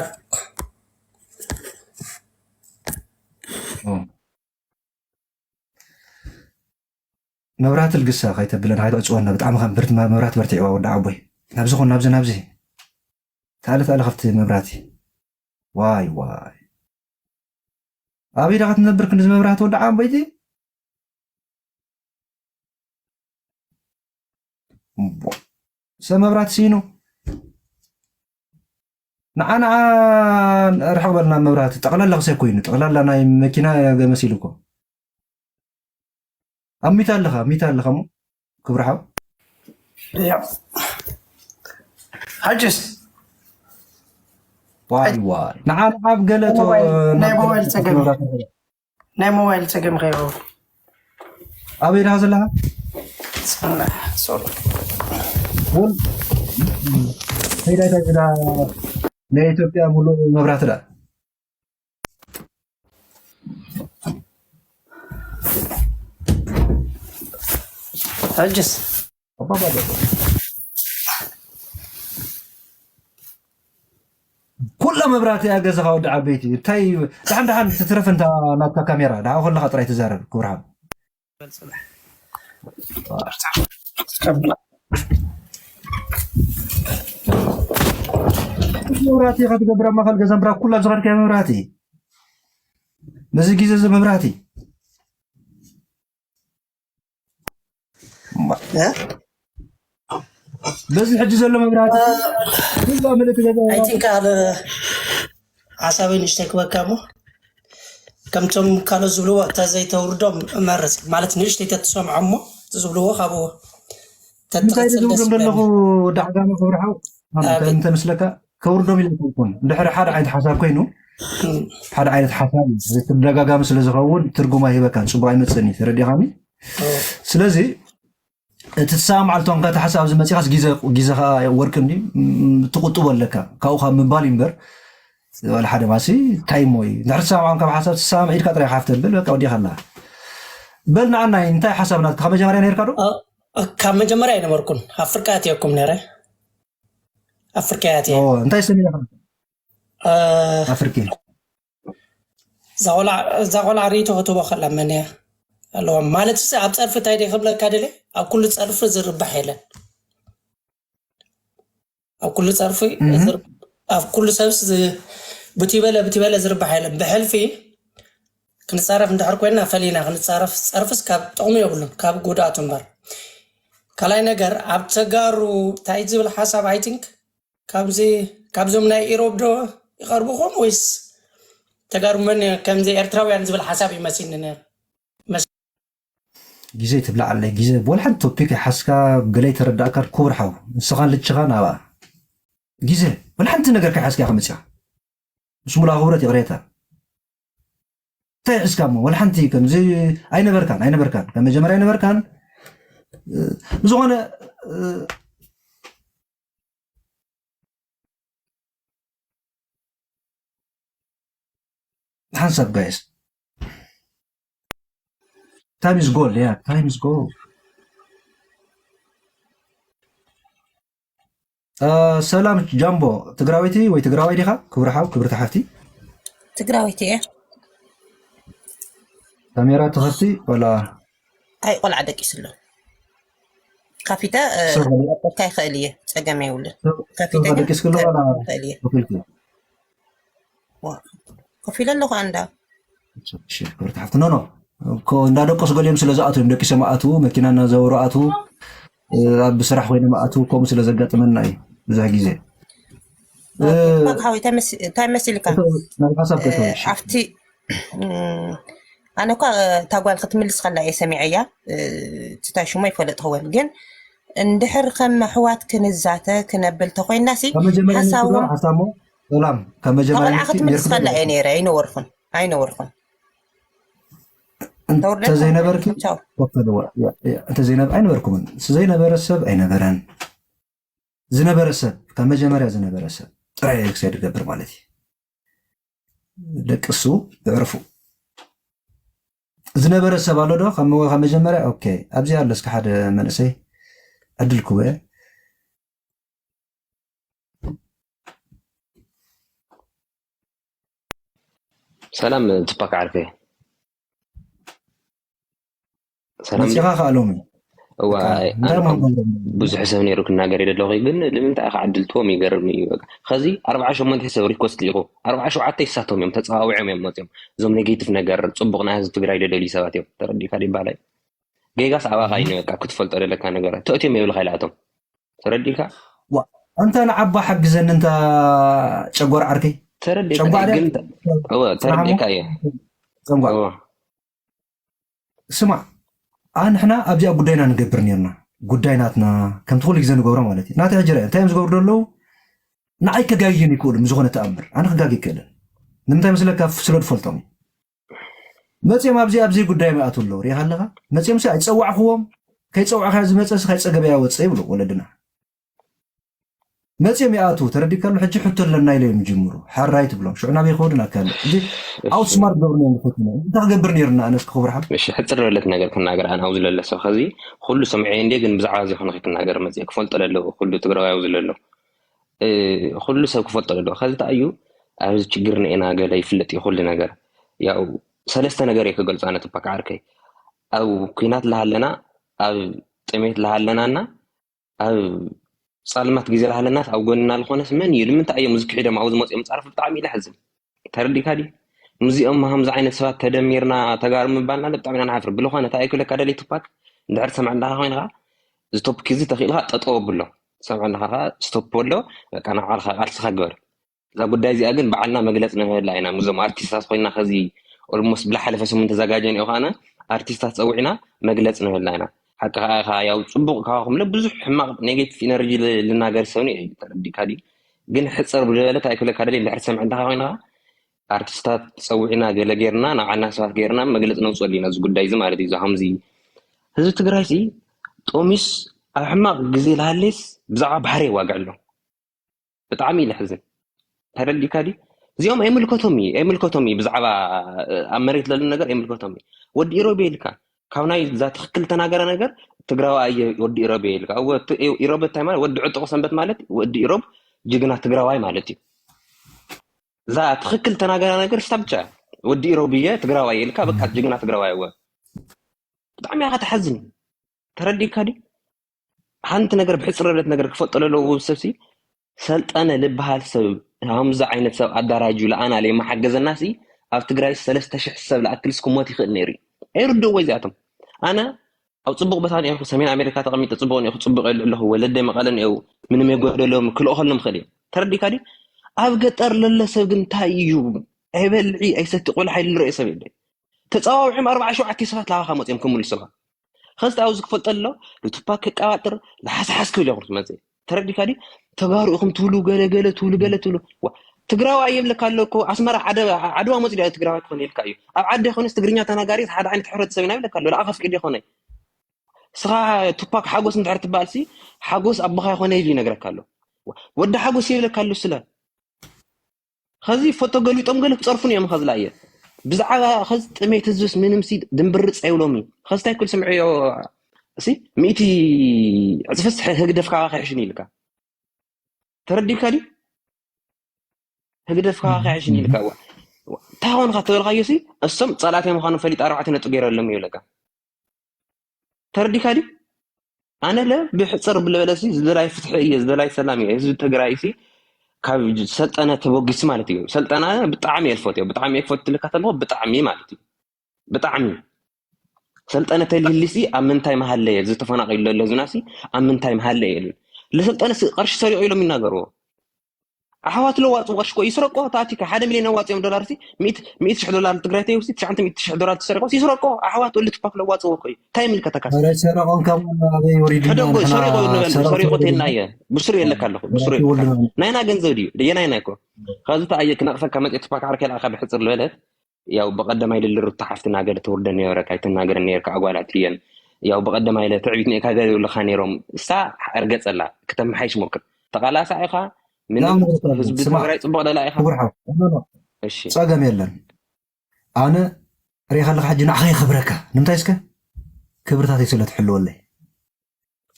ኦ። መብራህቲ ልግሳ ከይተብለን፣ ከይትዕፅወና። ብጣዕሚ ከም ብርት መብራህቲ በርቲዕዋ ወዲ ዓቦይ። ናብዚ ኹን፣ ናብዚ፣ ናብዚ። ተኣለ፣ ተኣለ ካብቲ መብራህቲ። ዋይ፣ ዋይ። ኣበይ ዳ ክትነብር ክንዲ መብራህቲ ወዲ ዓቦይቲ? እምቦ። ሰብ መብራህቲ ስኢኑ። ንዓ፣ ንዓ ርሕቕ በልና መብራህቲ። ጠቕላላ ክሳይ ኮይኑ፣ ጠቕላላ ናይ መኪና ገመሲሉ እኮ። ኣብ ሚታ ኣለኻ፣ ሚታ ኣለኻ እሞ ክብሪ ሓው። ያው፣ ሕጅስ ዋይ፣ ዋይ። ንዓ፣ ንዓ ኣብ ገለ ናይ ቶ-፣ ሞባይል፣ ናይ ናብ ሞባይል ጸገም፣ መብራህቲ። ናይ ሞባይል ጸገም ከይበው። ኣበይ ዳ ዘለኻ? ጽናሕ፣ ሶሪ። ወል-፣ ከይዳ፣ ከይዳ፣ ናይ ኢትዮጵያ ሙሉእ መብራህቲ ዳ? ሕጅስ ኣባባዶ። ኩላ መብራህቲ እያ ገዛኻ ወዲ ዓበይቲ። እንታይ ደሓን ደሓን ትትረፍ እንታ ናትካ ካሜራ። ደሓ ከለኻ ጥራይ ትዛረብ ክብርሃን። መብራህቲ ኢኻ ትገብር ኣብ ማእከል ገዛ እምበራ ኩላ ኣብ ዝኸድካዮ መብራህቲ። በዚ ግዜ እዚ መብራህቲ። እማ፣ እ? በዚ ሕጂ ዘሎ መብራህቲ ኩላ ምልእቲ ገዛ I think ሓደ ሓሳበይ ንእሽተይ ክበካ እሞ ከምቶም ካልኦት ዝብልዎ እታ ዘይተውርዶም እመርጽ ማለት ንእሽተይ ተትሰምዖ እሞ ዝብልዎ ካብኡ እንታይ ተትቐጽል ደስ ዝብሎም ዘለኹ ይብለኒ። ዳዕጋመ ክብርሓው ኣቤት። እንተ ምስለካ ከውርዶም ኢለ ይኮን ድሕሪ ሓደ ዓይነት ሓሳብ ኮይኑ እም፣ ሓደ ዓይነት ሓሳብ እዩ። ተደጋጋሚ ስለ ዝኸውን ትርጉም ኣይህበካን፣ ጽቡቕ ኣይመጽእን እዩ። ተረዲኻኒ? እም፣ ስለዚ እቲ ትሰማምዓሉ እቶም ሓሳብ ኣብዚ መጺኻስ ግዜ፣ ግዜ ኸኣ ወርቂ እንዲ ትቁጥቦ ኣለካ። ካብኡ ካብ ምባል እዩ እምበር ዋላ ሓደ ማሲ ታይም ወይ እንድሕር ትሰማምዓሉ ካብ ሓሳብ ትሰማምዕ ኢድካ ጥራይ ሓፍ ተብል በቃ ወዲኻ ኣላ። በል ንዓናይ እንታይ ሓሳብ ናትካ ካብ መጀመርያ ነርካ ዶ? እ፣ ካብ መጀመርያ ኣይነበርኩን ኣፍሪቃ ኣትየኩም ነረ ኣፍሪቃ ኣትየ ኦ፣ እንታይ ስም ኢኻ? እ፣ ኣፍሪቂ። እዛ ቆልዓ እዛ ቆልዓ ርእይቶ ክትቦ ከላ መን እያ ኣለዋ ማለት ሲ ኣብ ጸርፊ እንታይ ደ ክብለካ ደለ ኣብ ኩሉ ጸርፊ ዝርባሕ የለን ኣብ ኩሉ ጸርፊ እህ። ዝር- ኣብ ኩሉ ሰብስ ዝ- ብቲ በለ ብቲ በለ ዝርባሕ የለን ብሕልፊ ክንጻረፍ እንድሕር ኮይና ፈሊና ክንጻረፍ ጸርፍስ ካብ ጥቕሚ የብሉን ካብ ጉድኣቱ እምበር ካልኣይ ነገር ኣብ ተጋሩ እንታይ ዝብል ሓሳብ I think ካብዚ ካብዞም ናይ ኢሮብ ዶ ይቐርብኹም ወይስ ተጋሩ መን ከምዚ ኤርትራውያን ዝብል ሓሳብ ይመሲኒ ነይሩ ግዜ ትብላዕ ኣለይ ግዜ ብወልሓንቲ ቶፒክ ይሓስካ ገለይ ተረዳእካ ክቡር ሓው ንስኻን ልችኻን ኣብኣ ግዜ ወልሓንቲ ነገር ከይሓስካ ኢኻ መፂኻ ምስ ሙሉእ ክብረት ይቕሬታ እንታይ ይሕዝካ እሞ ወልሓንቲ ከምዚ ኣይነበርካን ኣይነበርካን ካብ መጀመርያ ኣይነበርካን ብዝኾነ ሓንሳብ ጋይስ time is gold yeah time is gold ሰላም ጃምቦ ትግራወይቲ ወይ ትግራዋይ ዲኻ ክብሪ ሓው ክብርቲ ሓፍቲ ትግራወይቲ እየ ካሜራ ትኸፍቲ ወላ ኣይ ቆልዓ ደቂሱ ኣሎ ካፊተ ሰብ ካ ይኽእል እየ ፀገም የብሉን ሰብ ካፊተ ግን ደቂስክሉ ወላ ይኽእል እየ ወኪልኪ ከፊለ ኣለኹ ኣንዳ ሽፍርት ሓፍቲ ኖ ኖ እንዳደቆስ ገሊኦም ስለ ዝኣትዉ እዮም ደቂሶም ኣትዉ መኪና እናዘወሩ ኣትዉ ኣብ ስራሕ ኮይኖም ኣትዉ ከምኡ ስለ ዘጋጥመና እዩ ብዙሕ ግዜ ሓዊ እንታይ መሲልካ ኣብቲ ኣነ እኳ እታ ጓል ክትምልስ ከላ እየ ሰሚዐያ። እታ ሽሞ ይፈለጥ ክወን ግን እንድሕር ከም ኣሕዋት ክንዛተ ክነብል ተኮይና ሲ ሓሳቦም ሰላም ካብ መጀመርያ ተቆልዓ ክትምልስ ከላ እየ ነይረ ኣይነበርኩን ኣይነበርኩን እንተዘይነበርኪ ወፈለዋ እንተዘይነብ ኣይነበርኩምን ዘይነበረ ሰብ ኣይነበረን ዝነበረ ሰብ ካብ መጀመርያ ዝነበረ ሰብ ጥራይ ክሰድ ገብር ማለት እዩ ደቂ እሱ ብዕርፉ ዝነበረ ሰብ ኣሎ ዶ ካብ መጀመርያ ኦኬ ኣብዚ ኣሎ እስከ ሓደ መንእሰይ ዕድል ክወ ሰላም ትፓክ ዓርከይ ሰላም መፂኻ ከኣሎም እዋ ብዙሕ ሰብ ነይሩ ክናገር ይደለኹ ግን ንምንታይ ኢኻ ዕድል ትቦም ይገርም እዩ ከዚ ኣርብዓ ሸሞንተ ሰብ ሪኮስት ልኢኹ ኣርብዓ ሸውዓተ ይሳቶም እዮም ተፀዋዊዖም እዮም መፅኦም እዞም ኔጌቲቭ ነገር ፅቡቕ ናይ ህዝቢ ትግራይ ደደልዩ ሰባት እዮም ተረዲእካ ይባላይ ጌጋስ ኣባኻ እዩ በቃ ክትፈልጦ ደለካ ነገር ተእትዮም የብልካ ኢልኣቶም ተረዲእካ እንተ ንዓባ ሓግዘኒ እንታ ጨጓር ዓርከይ ተረዲእካ እየ ስማዕ ኣንሕና ኣብዚኣ ጉዳይና ንገብር ነርና ጉዳይ ናትና ከምቲ ኩሉ ግዜ ንገብሮ ማለት እዩ ናተ ሕጂ እንታይ እዮም ዝገብሩ ዘለዉ ንዓይ ከጋግዩን ይክእሉ ዝኾነ ተኣምር ኣነ ክጋግ ይክእልን ንምንታይ መስለካ ስለ ዝፈልጦም እዩ መፅኦም ኣብዚ ኣብዚ ጉዳይ ይኣትዉ ኣለዉ ሪኢኻ ኣለኻ መፅኦም ሲ ኣይፀዋዕኽዎም ከይፀዋዕካ ዝመፀ ሲ ካይፀገበያ ወፅእ ይብሉ ወለድና መፅኦም ይኣትዉ ተረዲእካ ኣሎ ሕጂ ሕቶ ኣለና ኢለ እዮም ጅምሩ ሓራይ ትብሎም ሽዑ ናበይ ከወዱ ናብ ካልእ ሕጂ ኣውት ስማርት ገብሩ እዮም ዝፈትኑ እንታይ ክገብር ነይሩና ኣነስ ክኽብር ሓብ እሺ ሕፅር ዝበለት ነገር ክናገር ኣነ ኣብዚ ለለ ሰብ ኸዚ ኩሉ ሰምዐ እንዴ ግን ብዛዕባ እዚ ኾነ ክናገር መፅእ ክፈልጦ ለለዎ ኩሉ ትግራዊ ኣብዚ ለሎ ኩሉ ሰብ ክፈልጦ ለለዎ ኸዚ እንታይ እዩ ኣብዚ ችግር ንኤና ገለ ይፍለጥ እዩ ኩሉ ነገር ያው ሰለስተ ነገር እየ ክገልፆ ኣነ ትፓክ ዓርከይ ኣብ ኩናት ለሃለና ኣብ ጥሜት ለሃለናና ኣብ ፃልማት ግዜ ለሃለናስ ኣብ ጎንና ዝኾነስ መን እዩ ንምንታይ እዮም ዝክሒዶም ኣብዚ መፅኦም ፃርፍ ብጣዕሚ እዩ ለሕዝን ተረዲካ ድዩ ምስዚኦም ሃምዚ ዓይነት ሰባት ተደሚርና ተጋሩ ምባልና ብጣዕሚ ኢና ንሓፍር ብልኾነ እንታይ ኣይክብለካ ደሊ ቱፓክ እንድሕር ሰምዕ እንዳኻ ኮይንካ እዚ ቶፒክ እዚ ተኽኢልካ ጠጠው ኣብሎ ሰምዕ እንዳኻ ከዓ ስቶፕ በሎ በቃ ንባዕልኻ ቃልስኻ ግበር እዛ ጉዳይ እዚኣ ግን በዓልና መግለፂ ንህበላ ኢና ምስዞም ኣርቲስታት ኮይና ከዚ ኦልሞስት ብላሓለፈ ሰሙን ተዘጋጀ ኒኦ ከዓነ ኣርቲስታት ፀዊዕና መግለፂ ንህበላ ኢና ሓቂ ከዓ ኢኻ ያው ፅቡቅ ካባኹም ለ ብዙሕ ሕማቅ ኔጌቲቭ ኢነርጂ ልናገር ሰብ ኒኦ እዩ ተረዲካ ድዩ ግን ሕፅር ብዝበለ እንታይ ክብለካ ደሊ እንድሕር ሰምዕ እንተኻ ኮይንኻ ኣርቲስታት ፀዊዕና ገለ ጌርና ንዓና ሰባት ጌርና መግለፂ ነውፅሉ ኢና እዚ ጉዳይ እዚ ማለት እዩ ከምዚ ህዝቢ ትግራይ ሲ ጦሚስ ኣብ ሕማቅ ግዜ ልሃሌስ ብዛዕባ ባሕሪ የዋግዕ ኣሎ ብጣዕሚ እዩ ለሕዝን ተረዲእካ ድዩ እዚኦም ኣይምልከቶም እዩ ኣይምልከቶም እዩ ብዛዕባ ኣብ መሬት ለሉ ነገር ኣይምልከቶም እዩ ወዲ ኢሮብ ኢልካ ካብ ናይ እዛ ትክክል ተናገረ ነገር ትግራዋ ኣየ ወዲ ኢሮብ ኢልካ ኢሮብ እንታይ ማለት ወዲ ዕጡቅ ሰንበት ማለት ወዲ ኢሮብ ጅግና ትግራዋይ ማለት እዩ እዛ ትክክል ተናገረ ነገር ስታ ብቻ ወዲ ኢሮብ እየ ትግራዋይ ኢልካ በቃ ጅግና ትግራዋይ እወ ብጣዕሚ ኢኻ ተሓዝን ተረዲእካ ድዩ ሓንቲ ነገር ብሕፅር ዝበለት ነገር ክፈልጦ ለለዎ ሰብ ሲ ሰልጠነ ልበሃል ሰብ ሃምዚ ዓይነት ሰብ ኣዳራጁ ለኣና ለይመሓገዘና ሲ ኣብ ትግራይ ሰለስተ ሽሕ ሰብ ለኣክል ሲ ክሞት ይኽእል ነይሩ እዩ ኣይርድእዎ እዚኣቶም ኣነ ኣብ ፅቡቅ ቦታ ነርኩ ሰሜን ኣሜሪካ ተቐሚጠ ፅቡቅ ነርኩ ፅቡቅ የሉ ኣለኹ ወለደ መቐለ ነው ምንም የጎደሎም ክልኦ ከሎም ክእል እየ ተረዲካ ድዩ ኣብ ገጠር ለለ ሰብ ግን እንታይ እዩ ኣይበልዒ ኣይሰቲ ቆልዓ ይልረኦ ሰብ የለ ተፀዋዊዖም ኣርባዓ ሸውዓተ ሰባት ላባኻ መፅኦም ክምልሱኻ ኸዚ ኣብዚ ክፈልጦ ኣሎ ንቱፓክ ከቀባጥር ንሓስሓስ ክብል ይኹን ክመፅእ ተረዲካ ድዩ ተጋሩ ኢኹም ትብሉ ገለ ገለ ትብሉ ገለ ትብሉ ትግራዋይ የብለካ ኣሎ እኮ ኣስመራ ዓድዋ መፅኡ ትግራዋይ ክኾን የልካ እዩ ኣብ ዓዲ ኮነስ ትግርኛ ተናጋሪ ሓደ ዓይነት ሕብረተሰብ ኢና ይብለካ ኣሎ ንኣኻ ፍቅድ ይኾነ ስኻ ቱፓክ ሓጎስ እንድሕር ትበሃል ሲ ሓጎስ ኣቦኻ ይኾነ ኢሉ ይነግረካ ኣሎ ወዲ ሓጎስ የብለካ ኣሎ ስለ ኸዚ ፎቶ ገሊጦም ገለ ክፀርፉን እዮም ኸዚ ላየ ብዛዕባ ኸዚ ጥሜት ህዝብስ ምንም ሲ ድንብርፅ ኣይብሎም እዩ ኸዚ እንታይ ክል ስምዕዮ ሲ ሚእቲ ዕፅፍስ ህግደፍ ካባኻ ይሕሽን ኢልካ ተረዲካ ድዩ ህግደፍ ካባኻ ይሕሽን ኢልካ እንታይ ኾንካ ተበልካዮ ሲ እሶም ፀላእተይ ምዃኑ ፈሊጥ ኣርባዕተ ነጥብ ገይረሎም ይብለካ ተረዲካ ድዩ ኣነ ለ ብሕፅር ብለበለሲ ዝደላይ ፍትሒ እየ ዝደላይ ሰላም እየ ህዝቢ ትግራይ ሲ ካብ ሰልጠነ ተበጊሱ ማለት እዩ። ሰልጠነ ብጣዕሚ የልፈት እዩ። ብጣዕሚ የልፈት ትልካ ተለኹ ብጣዕሚ ማለት እዩ። ብጣዕሚ ሰልጠነ ተልህልሲ ኣብ ምንታይ መሃለየ ዝተፈናቀሉ ዘሎ ህዝብና ሲ ኣብ ምንታይ መሃለየ ኢሉ ለሰልጠነ ሲ ቅርሺ ሰሪቑ ኢሎም ይናገርዎ። ኣሕዋት ለዋፅዎ ቅርሺ እኮ ይስረቆ። ታቲካ ሓደ ሚሊዮን ኣዋፅኦም ዶላር ሲ ሚእቲ ሚእቲ ሽሕ ዶላር ትግራይ ተይውሲ ትሽዓተ ሚእቲ ሽሕ ዶላር ትሰሪቆ ይስረቆ። ኣሕዋት ወሊ ቱፓክ ለዋፅዎ እኮ እዩ። እንታይ ይምልከተካ ሲ? ኧረ ሰረቆም ካብ ኣበይ ወሪድና ሕደጎ ንሕና ሰሪቆ ይንበል ሰረቆም ሰሪቆ ተይልና ተይናየ ብስሩ የለካ ኣለኹ ብስሩ ወርቂ የለካ ወልድና ናይና ገንዘብ ድዩ የናይና እኮ ካብዚ ተኣየ ክነቅፈካ መፅእ ቱፓክ ዓርከ ኢልካ ብሕፅር ዝበለት ያው ብቀደማይ ልልሩ ተሓፍትና ገለ ትውርደ ነረካ ኣይትናገር ነርካ ኣጓላት እየን ያው ብቀደማይ ለ ትዕቢት ነካ ገለ ይብልካ ነይሮም እሳ እርገፀላ ክተመሓይሽ ሞክር ተቃላሳ ኢኻ ምንም ላም ንግርካ ህዝቢ ስማ ትግራይ ፅቡቅ ደላ ኢኻ ክቡር ሓው ኖ፣ ኖ፣ እሺ ጸገም የለን። ኣነ ሪኢኻ ኣለካ ሕጂ ንዓኻ የኽብረካ። ንምንታይ እስከ ክብርታተይ ስለ ትሕልወለይ።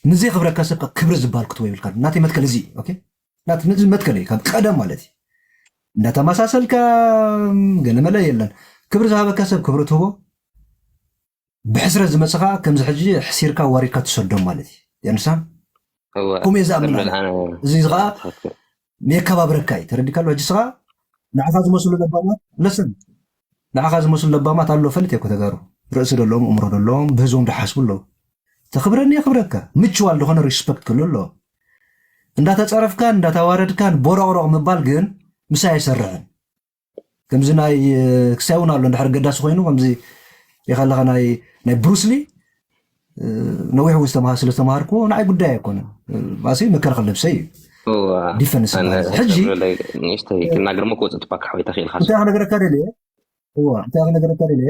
ንዘይኽብረካ ሰብ ከ ክብሪ ዝበሃል ክትቦ ይብልካ። ናተይ መትከል እዚ እዩ። ኦኬ? ናት-፣ ነዚ መትከለይ ካብ ቀደም ማለት እዩ። እንዳተመሳሰልካ ገለመለ የለን። ክብሪ ዝሃበካ ሰብ ክብሪ ትህቦ። ብሕስረት ዝመጽኻ ከምዚ ሕጂ ሕሲርካ ዋሪድካ ትሰዶም ማለት እዩ። የንሳ እወ ከምኡ እየ ዝኣምን ትብል ኣነ። ኣነ እዚ ከዓ ትኽክል የከባብረካ እዩ። ተረዲካ ኣሎ። ሕጂ ስኻ ንዓኻ ዝመስሉ ለባማት ለስን ንዓኻ ዝመስሉ ለባማት ኣሎ ፈልጥ እየ እኮ ተጋሩ ርእሲ ደለዎም እምሮ ደለዎም ብህዝቦም ዝሓስቡ ኣለዉ። ተኽብረኒ የኽብረካ ምችዋል ዝኾነ ሪስፐክት ክህሉ ኣለዎ። እንዳተፀረፍካን እንዳተዋረድካን ቦረቕሮቕ ምባል ግን ምሳይ ኣይሰርሕን። ከምዚ ናይ ክሳይ እውን ኣሎ እንድሕር ገዳሲ ኮይኑ ከምዚ ኢኻ ኣለኻ ናይ ናይ ብሩስሊ ነዊሕ እውን ዝተምሃ ስለ ዝተምሃርኩ ንዓይ ጉዳይ ኣይኮነን። ባሲ መከላኸል ነብሰይ እዩ እወ ዲፈንስ ኣነ ዝበሃል ሕጂ ሰብለይ ንእሽተይ ክናገር ሞ ክወፅእ ትባካ ሓወይ ተኽኢልካ እንታይ ክነግረካ ደልየ እዋ እንታይ ክነግረካ ደልየ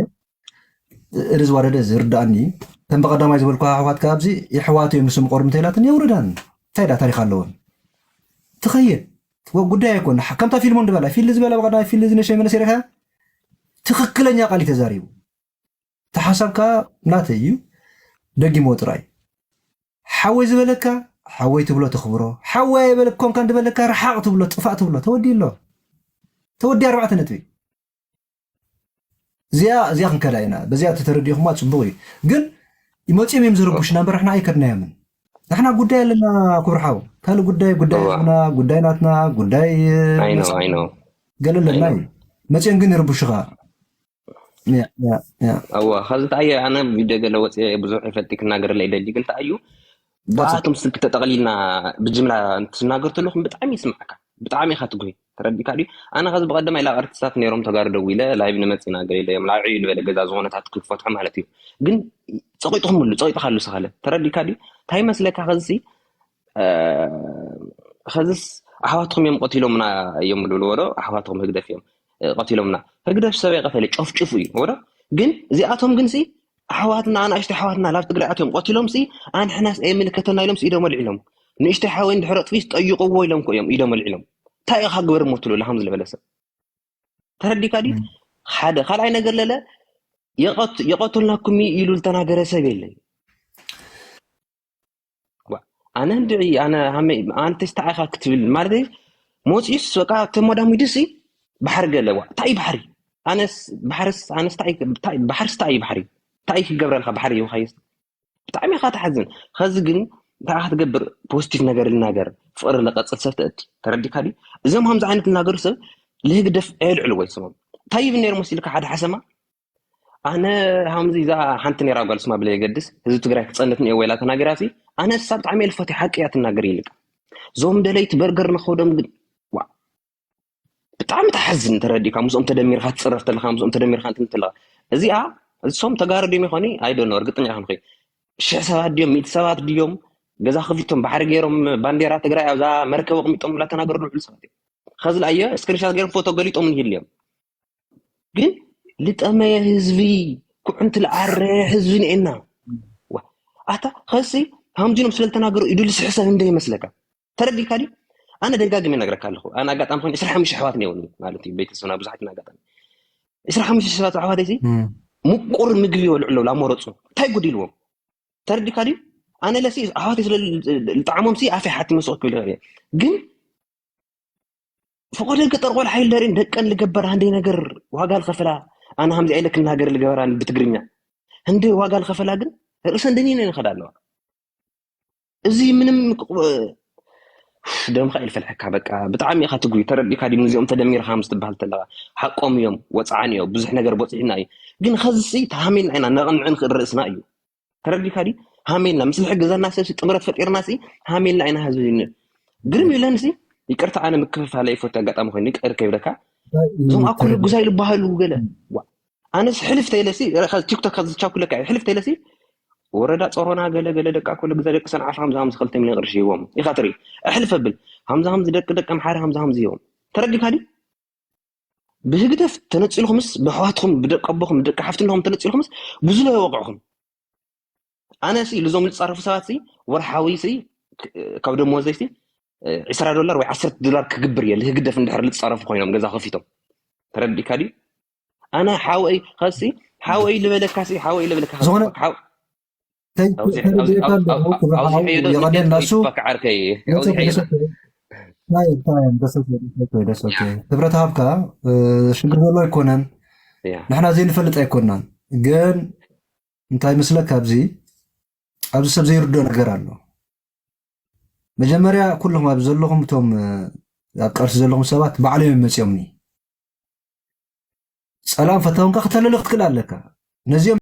እዚ ዝዋረደ ዝርዳእኒ ከም ብቐዳማይ ዝበልኩ ኣሕዋትካ ኣብዚ የሕዋት እዮም ንስም ቆርምተ ኢላትን የውርዳን እንታይ ዳ ታሪክ ኣለዎን ትኸይድ ወ ጉዳይ ኣይኮን ከምታ ፊልሞን ዝበላ ፊል ዝበላ ብቐዳማይ ፊል ዝነሸ መለስ ርካ ትኽክለኛ ቃል እዩ ተዛሪቡ ተሓሳብካ ናተይ እዩ ደጊሞ ጥራይ ሓወይ ዝበለካ ሓወይ ትብሎ ተኽብሮ ሓወይ ኣይበለክ ኮንካ ዝበለካ ረሓቕ ትብሎ ጥፋእ ትብሎ ተወዲ ኣሎ ተወዲ ኣርባዕተ ነጥቢ እዚኣ እዚኣ ክንከዳ ኢና በዚኣ ተተረዲኹማ ፅቡቅ እዩ ግን ይመፅኦም እዮም ዝርቡሽና እምበር ንሕና ኣይከድናዮምን ንሕና ጉዳይ ኣለና ክብርሓው ካልእ ጉዳይ ጉዳይ እዋ ህዝብና ጉዳይ ናትና ጉዳይ I know መፃ I know ገለ I ኣለና know እዩ መፅኦም ግን ይርቡሽኻ ያ ያ ያ እዋ ካብዚ እንታይ ኣነ ቪድዮ ገለ ወፅየ ብዙሕ ይፈልጥ ክናገር ለይ ደሊ ግን እንታይ እዩ that's it ብኣቶም ስልክ ተጠቕሊልና ብጅምላ እንትናገር ተለኹም ብጣዕሚ ይስማዕካ ብጣዕሚ ኢኻ ትጉሂ ተረዲካ ድዩ ኣነ ከዚ ብቀደም ኢላ ኣርቲስታት ነይሮም ተጋሩ ደዊለ ላይቭ ንመፂና ገለ ኢለ እዮም ላዕዒ ዝበለ ገዛ ዝኾነታት ክፈትሖ ማለት እዩ ግን ፀቂጥኹምሉ ፀቂጥካ ኣሉ ስኻለ ተረዲካ ድዩ እንታይ መስለካ ከዚ ከዚስ ኣሕዋትኩም እዮም ቀቲሎምና እዮም ዝብልዎ ዶ ኣሕዋትኩም ህግደፍ እዮም እ፣ ቀቲሎምና ህግደፍ ሰብ የቀተለ ጨፍጭፉ እዩ ወዶ ግን እዚኣቶም ግን ሲ ኣሕዋትና ኣናእሽተ ኣሕዋትና ላብ ትግራይ ኣትዮም ቀቲሎም ሲ ኣንሕናስ ኣይምልከተና ኢሎም ሲ ኢዶም ወልዒሎም ንእሽተይ ሓወይ እንድሕር ኣጥፊስ ጠይቅዎ ኢሎም ኮ እዮም ኢዶም ወልዒሎም እንታይ ኢኻ ግበር እሞ ትብሉ ለሃም ዝለበለ ሰብ ተረዲካ ድዩ ሓደ ካልኣይ ነገር ለለ የቐት- የቐተልናኩም እዩ ኢሉ ዝተናገረ ሰብ የለን ዋ፣ ኣነ እንድዒ ኣነ ሃመይ ኣንተ ስታይ ኢኻ ክትብል ማለት መፂኡስ በቃ ተሞዳሚዱሲ ባሕሪ ገለ ዋ እንታይ እዩ ባሕሪ ኣነስ ባሕርስ ኣነስ እንታይ እንታይ- ባሕርስ እንታይ እዩ ባሕሪ እንታይ ክገብረልካ ባሕሪ ይውካየስ ብጣዕሚ ኢኻ ትሓዝን ኸዚ ግን እንታይ ኢኻ ትገብር ፖዚቲቭ ነገር ልናገር ፍቅሪ ለቀፅል ሰብ ተእቲ ተረዲካ ድዩ እዞም ከምዚ ዓይነት ልናገሩ ሰብ ልህግደፍ ኣየልዕልዎ ይስሞም እንታይ ይብል ነይሩ መሲልካ ሓደ ሓሰማ ኣነ ሃምዚ እዛ ሓንቲ ነራ ጓል ስማ ብለይ የገድስ ህዝቢ ትግራይ ክፀንት ንእወ ኢላ ተናገራ ሲ ኣነ እሳ ብጣዕሚ እየ ልፈትያ ሓቂ እያ ትናገር ይልቅ እዞም ደለይቲ በርገር ንኸዶም ግን ዋ ብጣዕሚ ተሓዝን ተረዲእካ ምስኦም ተደሚርካ ትፅረፍ ተለካ ምስኦም ተደሚርካ እንትን ተለካ እዚኣ እሶም ተጋሩ ድዮም ይኾኒ ኣይደኖ እርግጠኛ ይኾንኩ ሽሕ ሰባት ድዮም ሚእቲ ሰባት ድዮም ገዛ ከፊቶም ባሕሪ ገይሮም ባንዴራ ትግራይ ኣብዛ መርከብ ኣቕሚጦም ላ ተናገሩ ልውዕሉ ሰባት እዮም ከዚ ለኣየ ስክሪንሻት ገይሮም ፎቶ ገሊጦም ንሂል እዮም ግን ልጠመየ ህዝቢ ኩዕንቲ ልዓረ ህዝቢ ንኤና ኣታ ከሲ ሃምዚኖም ስለልተናገሩ ኢዱ ልስሕሰብ እንደ ይመስለካ ተረዲካ ድዩ ኣነ ደጋግመ ነግረካ ኣለኹ ኣነ ኣጋጣሚ ኮይኑ ዕስራ ሓሙሽተ ኣሕዋት ነይሩኒ ማለት እዩ ቤተሰብና ብዙሓት ኣጋጣሚ ዕስራ ሓሙሽተ ሰባት ኣሕዋተይ ምቁር ምግቢ ይበልዑ ኣለዉ ላመረፁ እንታይ ጉድ ኢልዎም ተረዲካ ድዩ ኣነ ለሲ ኣሕዋተይ ስለ ልጣዕሞም ሲ ኣፈይ ሓቲመ ስቕ ክብል ይኽእል እየ ግን ፈቆደ ገጠር ቆልዓ ይለርን ደቀን ልገበር ሃንደይ ነገር ዋጋ ልኸፍላ ኣነ ሃምዚ ኣይለ ክናገር ልገበራ ብትግርኛ ህንደይ ዋጋ ልኸፈላ ግን ርእሰን ደኒነ ይኸዳ ኣለዋ እዚ ምንም ደምካ ኢልፈልሐካ በቃ ብጣዕሚ ኢኻ ትጉይ ተረዲካ ዲ ነዚኦም ተደሚርካ ምስ ትበሃል ተለካ ሓቆም እዮም ወፅዓን እዮም ብዙሕ ነገር በፂሕና እዩ ግን ከዚ ሲ ተሃሚልና ኢና ነቕንዕ ንኽእል ርእስና እዩ ተረዲካ ዲ ሃሜልና ምስ ዝሕግዘና ሰብ ጥምረት ፈጢርና ሲ ሃሜልና ኢና ህዝቢ ግርም ይብለኒ ሲ ይቅርታ ኣነ ምክፍፋለ ይፈቱ ኣጋጣሚ ኮይኑ ይቅር ከይብለካ እዞም ኣኩሉ ጉዛይ ዝበሃሉ ገለ ኣነስ ሕልፍ ተይለሲ ቲክቶክ ዝቻኩለካ ሕልፍ ተይለሲ ወረዳ ጾሮና ገለ ገለ ደቂ ኣኮለ ግዛ ደቂ ሰንዓፈ ሃምዛ ሃምዚ ክልተ ሚሊዮን ቅርሺ ሂቦም ኢኻ ትርኢ ኣሕልፍ ኣብል ሃምዛ ሃምዚ ደቂ ደቂ ኣምሓረ ሃምዛ ሃምዚ ሂቦም ተረዲካ ዲ ብህግደፍ ተነጺልኩምስ ብኣሕዋትኩም ብደቂ ኣቦኹም ብደቂ ሓፍትንኹም ተነጺልኩምስ ብዙሎ ይወቕዕኹም ኣነ ሲ ልዞም ልጻረፉ ሰባት ሲ ወርሓዊ ሲ ካብ ደሞዘይ ሲ ዕስራ ዶላር ወይ ዓሰርተ ዶላር ክግብር እየ ልህግደፍ እንድሕር ልጻረፉ ኮይኖም ገዛ ከፊቶም ተረዲካ ድዩ ኣነ ሓወይ ከሲ ሓወይ ልበለካ ሲ ሓወይ ልበለካ ዝኾነ ተይ ተረዲእካ ኣለኹ ክብሪ ሓው የቐኔልና እሱ ክብረት ሃብካ ሽግር ዘሎ ኣይኮነን ንሕና ዘይንፈልጥ ኣይኮናን ግን እንታይ መስለካ ኣብዚ ኣብዚ ሰብ ዘይርድኦ ነገር ኣሎ መጀመርያ ኩልኹም ኣብ ዘለኹም እቶም ኣብ ቃልሲ ዘለኹም ሰባት ባዕሎም እዮም መፅኦምኒ ፀላም ፈተውንካ ክተለለ ክትክእል ኣለካ ነዚኦም